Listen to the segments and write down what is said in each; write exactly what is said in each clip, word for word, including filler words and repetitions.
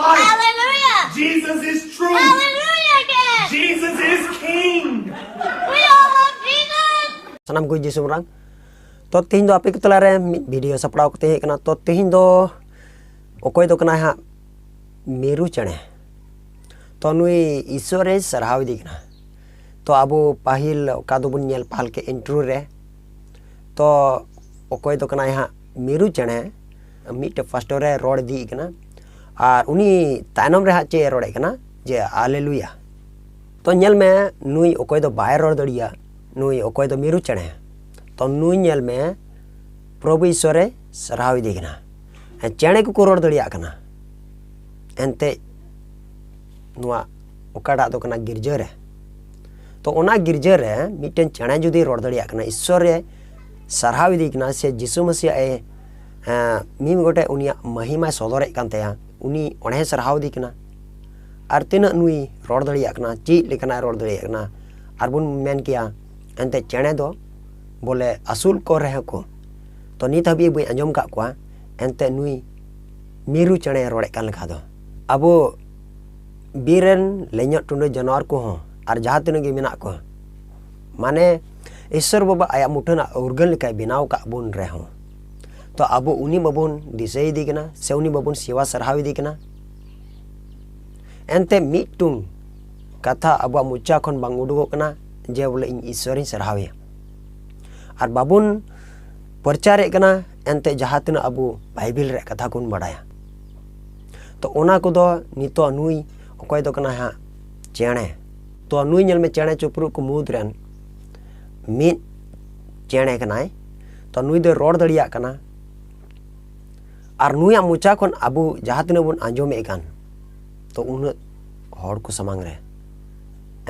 Hallelujah. Jesus is true. Hallelujah again. Jesus is King. We all love Jesus. ᱥᱟᱱᱟᱢ ᱠᱚ ᱡᱤᱥᱩ ᱢᱟᱨᱟᱝ᱾ ᱛᱚ ᱛᱮᱦᱮᱧ ᱫᱚ ᱟᱯᱮ ᱠᱚ ᱛᱟᱞᱟᱨᱮ ᱢᱤᱫ ᱵᱷᱤᱰᱤᱭᱳ ᱥᱟᱯᱲᱟᱣ ᱠᱟᱛᱮ ᱦᱮᱡ ᱠᱟᱱᱟ᱾ ᱛᱚ ᱛᱮᱦᱮᱧ ᱫᱚ ᱚᱠᱚᱭ ᱫᱚ ᱠᱟᱱᱟᱭ ᱦᱟᱸᱜ ᱢᱤᱨᱩ ᱪᱮᱬᱮ᱾ ᱛᱚ ᱱᱩᱭ ᱤᱥᱥᱚᱨᱮ ᱥᱟᱨᱦᱟᱣ ᱤᱫᱤ ᱠᱟᱱᱟ᱾ ᱛᱚ ᱟᱵᱚ ᱯᱟᱹᱦᱤᱞ ᱚᱠᱟ ᱫᱚᱵᱚᱱ ᱧᱮᱞ ᱯᱟᱦᱟᱞ ᱠᱮᱫ ᱤᱱᱴᱨᱳ ᱨᱮ, ᱛᱚ ᱚᱠᱚᱭ ᱫᱚ ᱠᱟᱱᱟᱭ ᱦᱟᱸᱜ ᱢᱤᱨᱩ ᱪᱮᱬᱮ, ᱢᱤᱫᱴᱮᱡ ᱯᱟᱥᱴᱚᱨ ᱨᱮ ᱨᱚᱲ ᱤᱫᱤᱭᱮᱫ ᱠᱟᱱᱟ᱾ ᱟᱨ ᱩᱱᱤ ᱛᱟᱭᱱᱚᱢ ᱨᱮ ᱦᱟᱸᱜ ᱪᱮᱫ ᱮ ᱨᱚᱲᱮᱫ ᱠᱟᱱᱟ? ᱡᱮ ᱦᱟᱞᱮᱞᱩᱭᱟ᱾ ᱛᱚ ᱧᱮᱞ ᱢᱮ, ᱱᱩᱭ ᱚᱠᱚᱭ ᱫᱚ ᱵᱟᱭ ᱨᱚᱲ ᱫᱟᱲᱮᱭᱟᱜᱼᱟ, ᱱᱩᱭ ᱚᱠᱚᱭ ᱫᱚ ᱢᱤᱨᱩ ᱪᱮᱬᱮ᱾ ᱛᱚ ᱱᱩᱭ ᱧᱮᱞ ᱢᱮ, ᱯᱨᱚᱵᱷᱩ ᱤᱥᱥᱚᱨᱮ ᱥᱟᱨᱦᱟᱣ ᱤᱫᱤ ᱠᱟᱱᱟ᱾ ᱦᱮᱸ, ᱪᱮᱬᱮ ᱠᱚᱠᱚ ᱨᱚᱲ ᱫᱟᱲᱮᱭᱟᱜ ᱠᱟᱱᱟ᱾ ᱮᱱᱛᱮ ᱱᱚᱣᱟ ᱚᱠᱟᱴᱟᱜ ᱫᱚ ᱠᱟᱱᱟ ᱜᱤᱨᱡᱟᱹ ᱨᱮ᱾ ᱛᱚ ᱚᱱᱟ ᱜᱤᱨᱡᱟᱹ ᱨᱮ ᱢᱤᱫᱴᱮᱱ ᱪᱮᱬᱮ ᱡᱩᱫᱤ ᱨᱚᱲ ᱫᱟᱲᱮᱭᱟᱜ ᱠᱟᱱᱟ, ᱤᱥᱥᱚᱨᱮ ᱥᱟᱨᱦᱟᱣ ᱤᱫᱤ ᱠᱟᱱᱟ, ᱥᱮ ᱡᱤᱥᱩ ᱢᱟᱹᱥᱤᱭᱟᱜ ᱮ, ᱮᱸ, ᱢᱤᱢᱤᱫ ᱜᱚᱴᱮᱡ ᱩᱱᱤᱭᱟᱜ ᱢᱟᱹᱦᱤᱢᱟᱭ ᱥᱚᱫᱚᱨᱮᱫ ᱠᱟᱱ ᱛᱟᱭᱟ, ᱩᱱᱤ ᱚᱸᱰᱮ ᱥᱟᱨᱦᱟᱣ ᱤᱫᱤ ᱠᱟᱱᱟ᱾ ᱟᱨ ᱛᱤᱱᱟᱹᱜ ᱱᱩᱭ ᱨᱚᱲ ᱫᱟᱲᱮᱭᱟᱜ ᱠᱟᱱᱟ, ᱪᱮᱫ ᱞᱮᱠᱟᱱᱟᱜ ᱨᱚᱲ ᱫᱟᱲᱮᱭᱟᱜ ᱠᱟᱱᱟ, ᱟᱨ ᱵᱚᱱ ᱢᱮᱱ ᱠᱮᱭᱟ ᱮᱱᱛᱮ ᱪᱮᱬᱮ ᱫᱚ ᱵᱚᱞᱮ ᱟᱹᱥᱩᱞ ᱠᱚ ᱨᱮᱦᱚᱸ ᱠᱚ, ᱛᱚ ᱱᱤᱛ ᱦᱟᱹᱵᱤᱡ ᱵᱟᱹᱧ ᱟᱸᱡᱚᱢ ᱠᱟᱜ ᱠᱚᱣᱟ ᱮᱱᱛᱮ ᱱᱩᱭ ᱢᱤᱨᱩ ᱪᱮᱬᱮ ᱨᱚᱲᱮᱫ ᱠᱟᱱ ᱞᱮᱠᱟ ᱫᱚ᱾ ᱟᱵᱚ ᱵᱤᱨ ᱨᱮᱱ ᱞᱮᱧᱚᱜ ᱴᱩᱰᱟᱹ ᱡᱟᱱᱣᱟᱨ ᱠᱚᱦᱚᱸ ᱟᱨ ᱡᱟᱦᱟᱸ ᱛᱤᱱᱟᱹᱜ ᱜᱮ ᱢᱮᱱᱟᱜ ᱠᱚᱣᱟ, ᱢᱟᱱᱮ ᱤᱥᱥᱚᱨ ᱵᱟᱵᱟ ᱟᱭᱟᱜ ᱢᱩᱴᱷᱟᱹᱱᱟᱜ ᱩᱨᱜᱟᱹᱱ ᱞᱮᱠᱟᱭ ᱵᱮᱱᱟᱣ ᱠᱟᱜ ᱵᱚᱱ ᱨᱮᱦᱚᱸ, ᱛᱚ ᱟᱵᱚ ᱩᱱᱤ ᱵᱟᱵᱚᱱ ᱫᱤᱥᱟᱹᱭᱮᱫᱮ ᱠᱟᱱᱟ ᱥᱮ ᱩᱱᱤ ᱵᱟᱵᱚᱱ ᱥᱮᱵᱟ ᱥᱟᱨᱦᱟᱣ ᱮᱫᱮ ᱠᱟᱱᱟ᱾ ᱮᱱᱛᱮ ᱢᱤᱫᱴᱩᱝ ᱠᱟᱛᱷᱟ ᱟᱵᱚᱣᱟᱜ ᱢᱚᱪᱟ ᱠᱷᱚᱱ ᱵᱟᱝ ᱩᱰᱩᱠᱚᱜ ᱠᱟᱱᱟ ᱡᱮ ᱵᱚᱞᱮ ᱤᱧ ᱤᱥᱥᱚᱨᱤᱧ ᱥᱟᱨᱦᱟᱣᱮᱭᱟ᱾ ᱟᱨ ᱵᱟᱵᱚᱱ ᱯᱨᱚᱪᱟᱨᱮᱫ ᱠᱟᱱᱟ ᱮᱱᱛᱮ ᱡᱟᱦᱟᱸ ᱛᱤᱱᱟᱹᱜ ᱟᱵᱚ ᱵᱟᱭᱵᱮᱞ ᱨᱮᱭᱟᱜ ᱠᱟᱛᱷᱟ ᱠᱚᱵᱚᱱ ᱵᱟᱰᱟᱭᱟ᱾ ᱛᱚ ᱚᱱᱟ ᱠᱚᱫᱚ ᱱᱤᱛᱚᱜ ᱱᱩᱭ ᱚᱠᱚᱭ ᱫᱚ ᱠᱟᱱᱟᱭ ᱦᱟᱸᱜ ᱪᱮᱬᱮ᱾ ᱛᱚ ᱱᱩᱭ ᱧᱮᱞ ᱢᱮ, ᱪᱮᱬᱮ ᱪᱤᱯᱨᱩᱫ ᱠᱚ ᱢᱩᱫᱽ ᱨᱮᱱ ᱢᱤᱫ ᱪᱮᱬᱮ ᱠᱟᱱᱟᱭ᱾ ᱛᱚ ᱱᱩᱭ ᱫᱚᱭ ᱨᱚᱲ ᱫᱟᱲᱮᱭᱟᱜ ᱠᱟᱱᱟ᱾ ᱟᱨ ᱱᱩᱭᱟᱜ ᱢᱚᱪᱟ ᱠᱷᱚᱱ ᱟᱵᱚ ᱡᱟᱦᱟᱸ ᱛᱤᱱᱟᱹᱜ ᱵᱚᱱ ᱟᱸᱡᱚᱢᱮᱫ ᱠᱟᱱ, ᱛᱚ ᱩᱱᱟᱹᱜ ᱦᱚᱲ ᱠᱚ ᱥᱟᱢᱟᱝ ᱨᱮ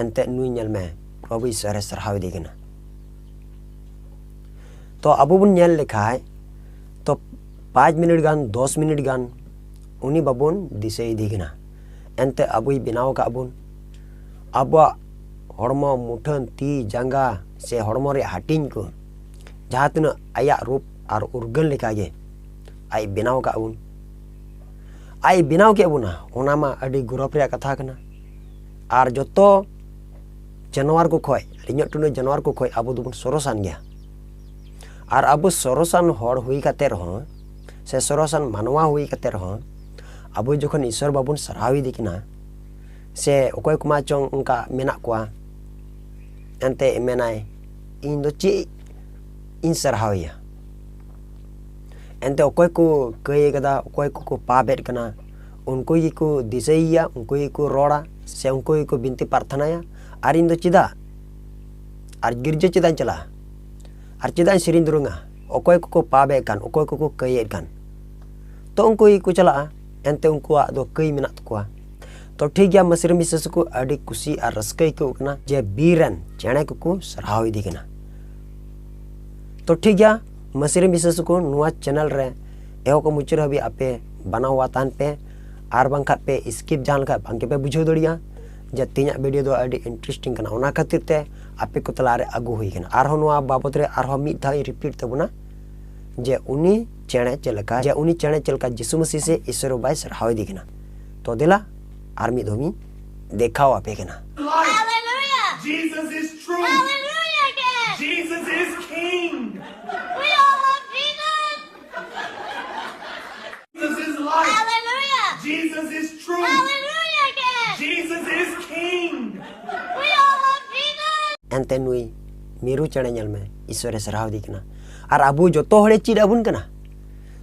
ᱮᱱᱛᱮᱫ ᱱᱩᱭ ᱧᱮᱞ ᱢᱮ, ᱯᱨᱚᱵᱷᱩ ᱤᱥᱥᱚᱨᱮ ᱥᱟᱨᱦᱟᱣ ᱤᱫᱤ ᱠᱟᱱᱟ᱾ ᱛᱚ ᱟᱵᱚ ᱵᱚᱱ ᱧᱮᱞ ᱞᱮᱠᱷᱟᱡ, ᱛᱚ ᱯᱟᱸᱪ ᱢᱤᱱᱤᱴ ᱜᱟᱱ, ᱫᱚᱥ ᱢᱤᱱᱤᱴ ᱜᱟᱱ ᱩᱱᱤ ᱵᱟᱵᱚᱱ ᱫᱤᱥᱟᱹ ᱤᱫᱤ ᱠᱟᱱᱟ᱾ ᱮᱱᱛᱮ ᱟᱵᱚᱭ ᱵᱮᱱᱟᱣ ᱟᱠᱟᱫ ᱵᱚᱱ, ᱟᱵᱚᱣᱟᱜ ᱦᱚᱲᱢᱚ, ᱢᱩᱴᱷᱟᱹᱱ, ᱛᱤ, ᱡᱟᱸᱜᱟ ᱥᱮ ᱦᱚᱲᱢᱚ ᱨᱮᱭᱟᱜ ᱦᱟᱹᱴᱤᱧ ᱠᱚ, ᱡᱟᱦᱟᱸ ᱛᱤᱱᱟᱹᱜ ᱟᱭᱟᱜ ᱨᱩᱯ ᱟᱨ ᱩᱨᱜᱟᱹᱱ ᱞᱮᱠᱟᱜᱮ ᱟᱡ ᱵᱮᱱᱟᱣ ᱟᱠᱟᱫ ᱵᱚᱱ᱾ ᱟᱡ ᱵᱮᱱᱟᱣ ᱠᱮᱫ ᱵᱚᱱᱟ, ᱚᱱᱟ ᱢᱟ ᱟᱹᱰᱤ ᱜᱚᱨᱚᱵᱽ ᱨᱮᱭᱟᱜ ᱠᱟᱛᱷᱟ ᱠᱟᱱᱟ᱾ ᱟᱨ ᱡᱚᱛᱚ ᱡᱟᱱᱣᱟᱨ ᱠᱚ ᱠᱷᱚᱡ, ᱞᱤᱧᱚᱜ ᱴᱩᱱᱩ ᱡᱟᱱᱣᱟᱨ ᱠᱚ ᱠᱷᱚᱡ ᱟᱵᱚ ᱫᱚᱵᱚᱱ ᱥᱚᱨᱚᱥᱟᱱ ᱜᱮᱭᱟ᱾ ᱟᱨ ᱟᱵᱚ ᱥᱚᱨᱚᱥᱟᱱ ᱦᱚᱲ ᱦᱩᱭ ᱠᱟᱛᱮ ᱨᱮᱦᱚᱸ, ᱥᱮ ᱥᱚᱨᱚᱥᱟᱱ ᱢᱟᱱᱣᱟ ᱦᱩᱭ ᱠᱟᱛᱮ ᱨᱮᱦᱚᱸ, ᱟᱵᱚ ᱡᱚᱠᱷᱚᱱ ᱤᱥᱥᱚᱨ ᱵᱟᱵᱚᱱ ᱥᱟᱨᱦᱟᱣ ᱤᱫᱤ ᱠᱤᱱᱟ, ᱥᱮ ᱚᱠᱚᱭ ᱠᱚᱢᱟ ᱪᱚᱝ ᱚᱱᱠᱟ ᱢᱮᱱᱟᱜ ᱠᱚᱣᱟ, ᱮᱱᱛᱮ ᱢᱮᱱᱟᱭ, "ᱤᱧ ᱫᱚ ᱪᱮᱫ ᱤᱧ ᱥᱟᱨᱦᱟᱣᱮᱭᱟ?" ᱮᱱᱛᱮ ᱚᱠᱚᱭ ᱠᱚ ᱠᱟᱹᱭ ᱠᱟᱫᱟ, ᱚᱠᱚᱭ ᱠᱚᱠᱚ ᱯᱟᱯᱮᱫ ᱠᱟᱱᱟ, ᱩᱱᱠᱩ ᱜᱮᱠᱚ ᱫᱤᱥᱟᱹᱭᱮᱭᱟ, ᱩᱱᱠᱩ ᱜᱮᱠᱚ ᱨᱚᱲᱟ, ᱥᱮ ᱩᱱᱠᱩ ᱜᱮᱠᱚ ᱵᱤᱱᱛᱤ ᱯᱨᱟᱨᱛᱷᱱᱟᱭᱟ᱾ ᱟᱨ ᱤᱧ ᱫᱚ ᱪᱮᱫᱟᱜ? ᱟᱨ ᱜᱤᱨᱡᱟᱹ ᱪᱮᱫᱟᱜ ᱤᱧ ᱪᱟᱞᱟᱜᱼᱟ? ᱟᱨ ᱪᱮᱫᱟᱜ ᱤᱧ ᱥᱮᱨᱮᱧ ᱫᱩᱨᱩᱝᱟ? ᱚᱠᱚᱭ ᱠᱚᱠᱚ ᱯᱟᱯᱮᱫ ᱠᱟᱱ, ᱚᱠᱚᱭ ᱠᱚᱠᱚ ᱠᱟᱹᱭᱮᱫ ᱠᱟᱱ, ᱛᱚ ᱩᱱᱠᱩ ᱜᱮᱠᱚ ᱪᱟᱞᱟᱜᱼᱟ, ᱮᱱᱛᱮ ᱩᱱᱠᱩᱣᱟᱜ ᱫᱚ ᱠᱟᱹᱭ ᱢᱮᱱᱟᱜ ᱛᱟᱠᱚᱣᱟ᱾ ᱛᱚ ᱴᱷᱤᱠ ᱜᱮᱭᱟ, ᱢᱟᱹᱥᱨᱤ ᱢᱤᱥᱮᱥ ᱠᱚ ᱟᱹᱰᱤ ᱠᱩᱥᱤ ᱟᱨ ᱨᱟᱹᱥᱠᱟᱹ ᱟᱹᱭᱠᱟᱹᱣ ᱠᱟᱱᱟ ᱡᱮ ᱵᱤᱨ ᱨᱮᱱ ᱪᱮᱬᱮ ᱠᱚᱠᱚ ᱥᱟᱨᱦᱟᱣ ᱤᱫᱤ ᱠᱟᱱᱟ᱾ ᱛᱚ ᱴᱷᱤᱠ ᱜᱮᱭᱟ, ᱢᱟᱹᱥᱨᱤ ᱢᱤᱥᱮᱥ ᱠᱚ ᱱᱚᱣᱟ ᱪᱮᱱᱮᱞ ᱨᱮ ᱮᱦᱚᱵ ᱠᱷᱚᱱ ᱢᱩᱪᱟᱹᱫ ᱦᱟᱹᱵᱤᱡ ᱟᱯᱮ ᱵᱟᱱᱟᱣᱟ ᱛᱟᱦᱮᱱ ᱯᱮ, ᱟᱨ ᱵᱟᱝᱠᱷᱟᱱ ᱯᱮ ᱥᱠᱤᱯ ᱡᱟᱦᱟᱸ ᱞᱮᱠᱟ ᱵᱟᱝ ᱯᱮ ᱵᱩᱡᱷᱟᱹᱣ ᱫᱟᱲᱮᱭᱟᱜᱼᱟ ᱡᱮ ᱛᱮᱦᱮᱧᱟᱜ ᱵᱷᱤᱰᱤᱭᱳ ᱫᱚ ᱟᱹᱰᱤ ᱤᱱᱴᱟᱨᱮᱥᱴᱤᱝ ᱠᱟᱱᱟ, ᱚᱱᱟ ᱠᱷᱟᱹᱛᱤᱨ ᱛᱮ ᱟᱯᱮ ᱠᱚ ᱛᱟᱞᱟᱨᱮ ᱟᱹᱜᱩ ᱦᱩᱭ ᱠᱟᱱᱟ᱾ ᱟᱨᱦᱚᱸ ᱱᱚᱣᱟ ᱵᱟᱵᱚᱛ ᱨᱮ ᱟᱨᱦᱚᱸ ᱢᱤᱫ ᱫᱷᱟᱣ ᱤᱧ ᱨᱤᱯᱤᱴ ᱛᱟᱵᱚᱱᱟ ᱡᱮ ᱩᱱᱤ ᱪᱮᱬᱮ ᱪᱮᱫ ᱞᱮᱠᱟ, ᱡᱮ ᱩᱱᱤ ᱪᱮᱬᱮ ᱪᱮᱫ ᱞᱮᱠᱟ ᱡᱤᱥᱩ ᱢᱟᱹᱥᱤ ᱥᱮ ᱤᱥᱥᱚᱨ ᱵᱟᱵᱟᱭ ᱥᱟᱨᱦᱟᱣ ᱤᱫᱤ ᱠᱟᱱᱟ᱾ ᱛᱚ ᱫᱮᱞᱟ ᱟᱨ ᱢᱤᱫ ᱫᱷᱟᱣ ᱤᱧ ᱫᱮᱠᱷᱟᱣ ᱟᱯᱮ ᱠᱟᱱᱟ᱾ Hallelujah! Jesus is true. Hallelujah again! Jesus is King. We all love Jesus. Jesus is life. Hallelujah! Jesus is true. Hallelujah again! Jesus is King. We all love Jesus. ᱮᱱᱛᱮ ᱱᱩᱭ ᱢᱤᱨᱩ ᱪᱮᱬᱮ ᱧᱮᱞ ᱢᱮ, ᱤᱥᱥᱚᱨᱮ ᱥᱟᱨᱦᱟᱣ ᱤᱫᱤ ᱠᱟᱱᱟ᱾ ᱟᱨ ᱟᱵᱚ ᱡᱚᱛᱚ ᱦᱚᱲᱮ ᱪᱮᱫ ᱟᱵᱚᱱ ᱠᱟᱱᱟ᱾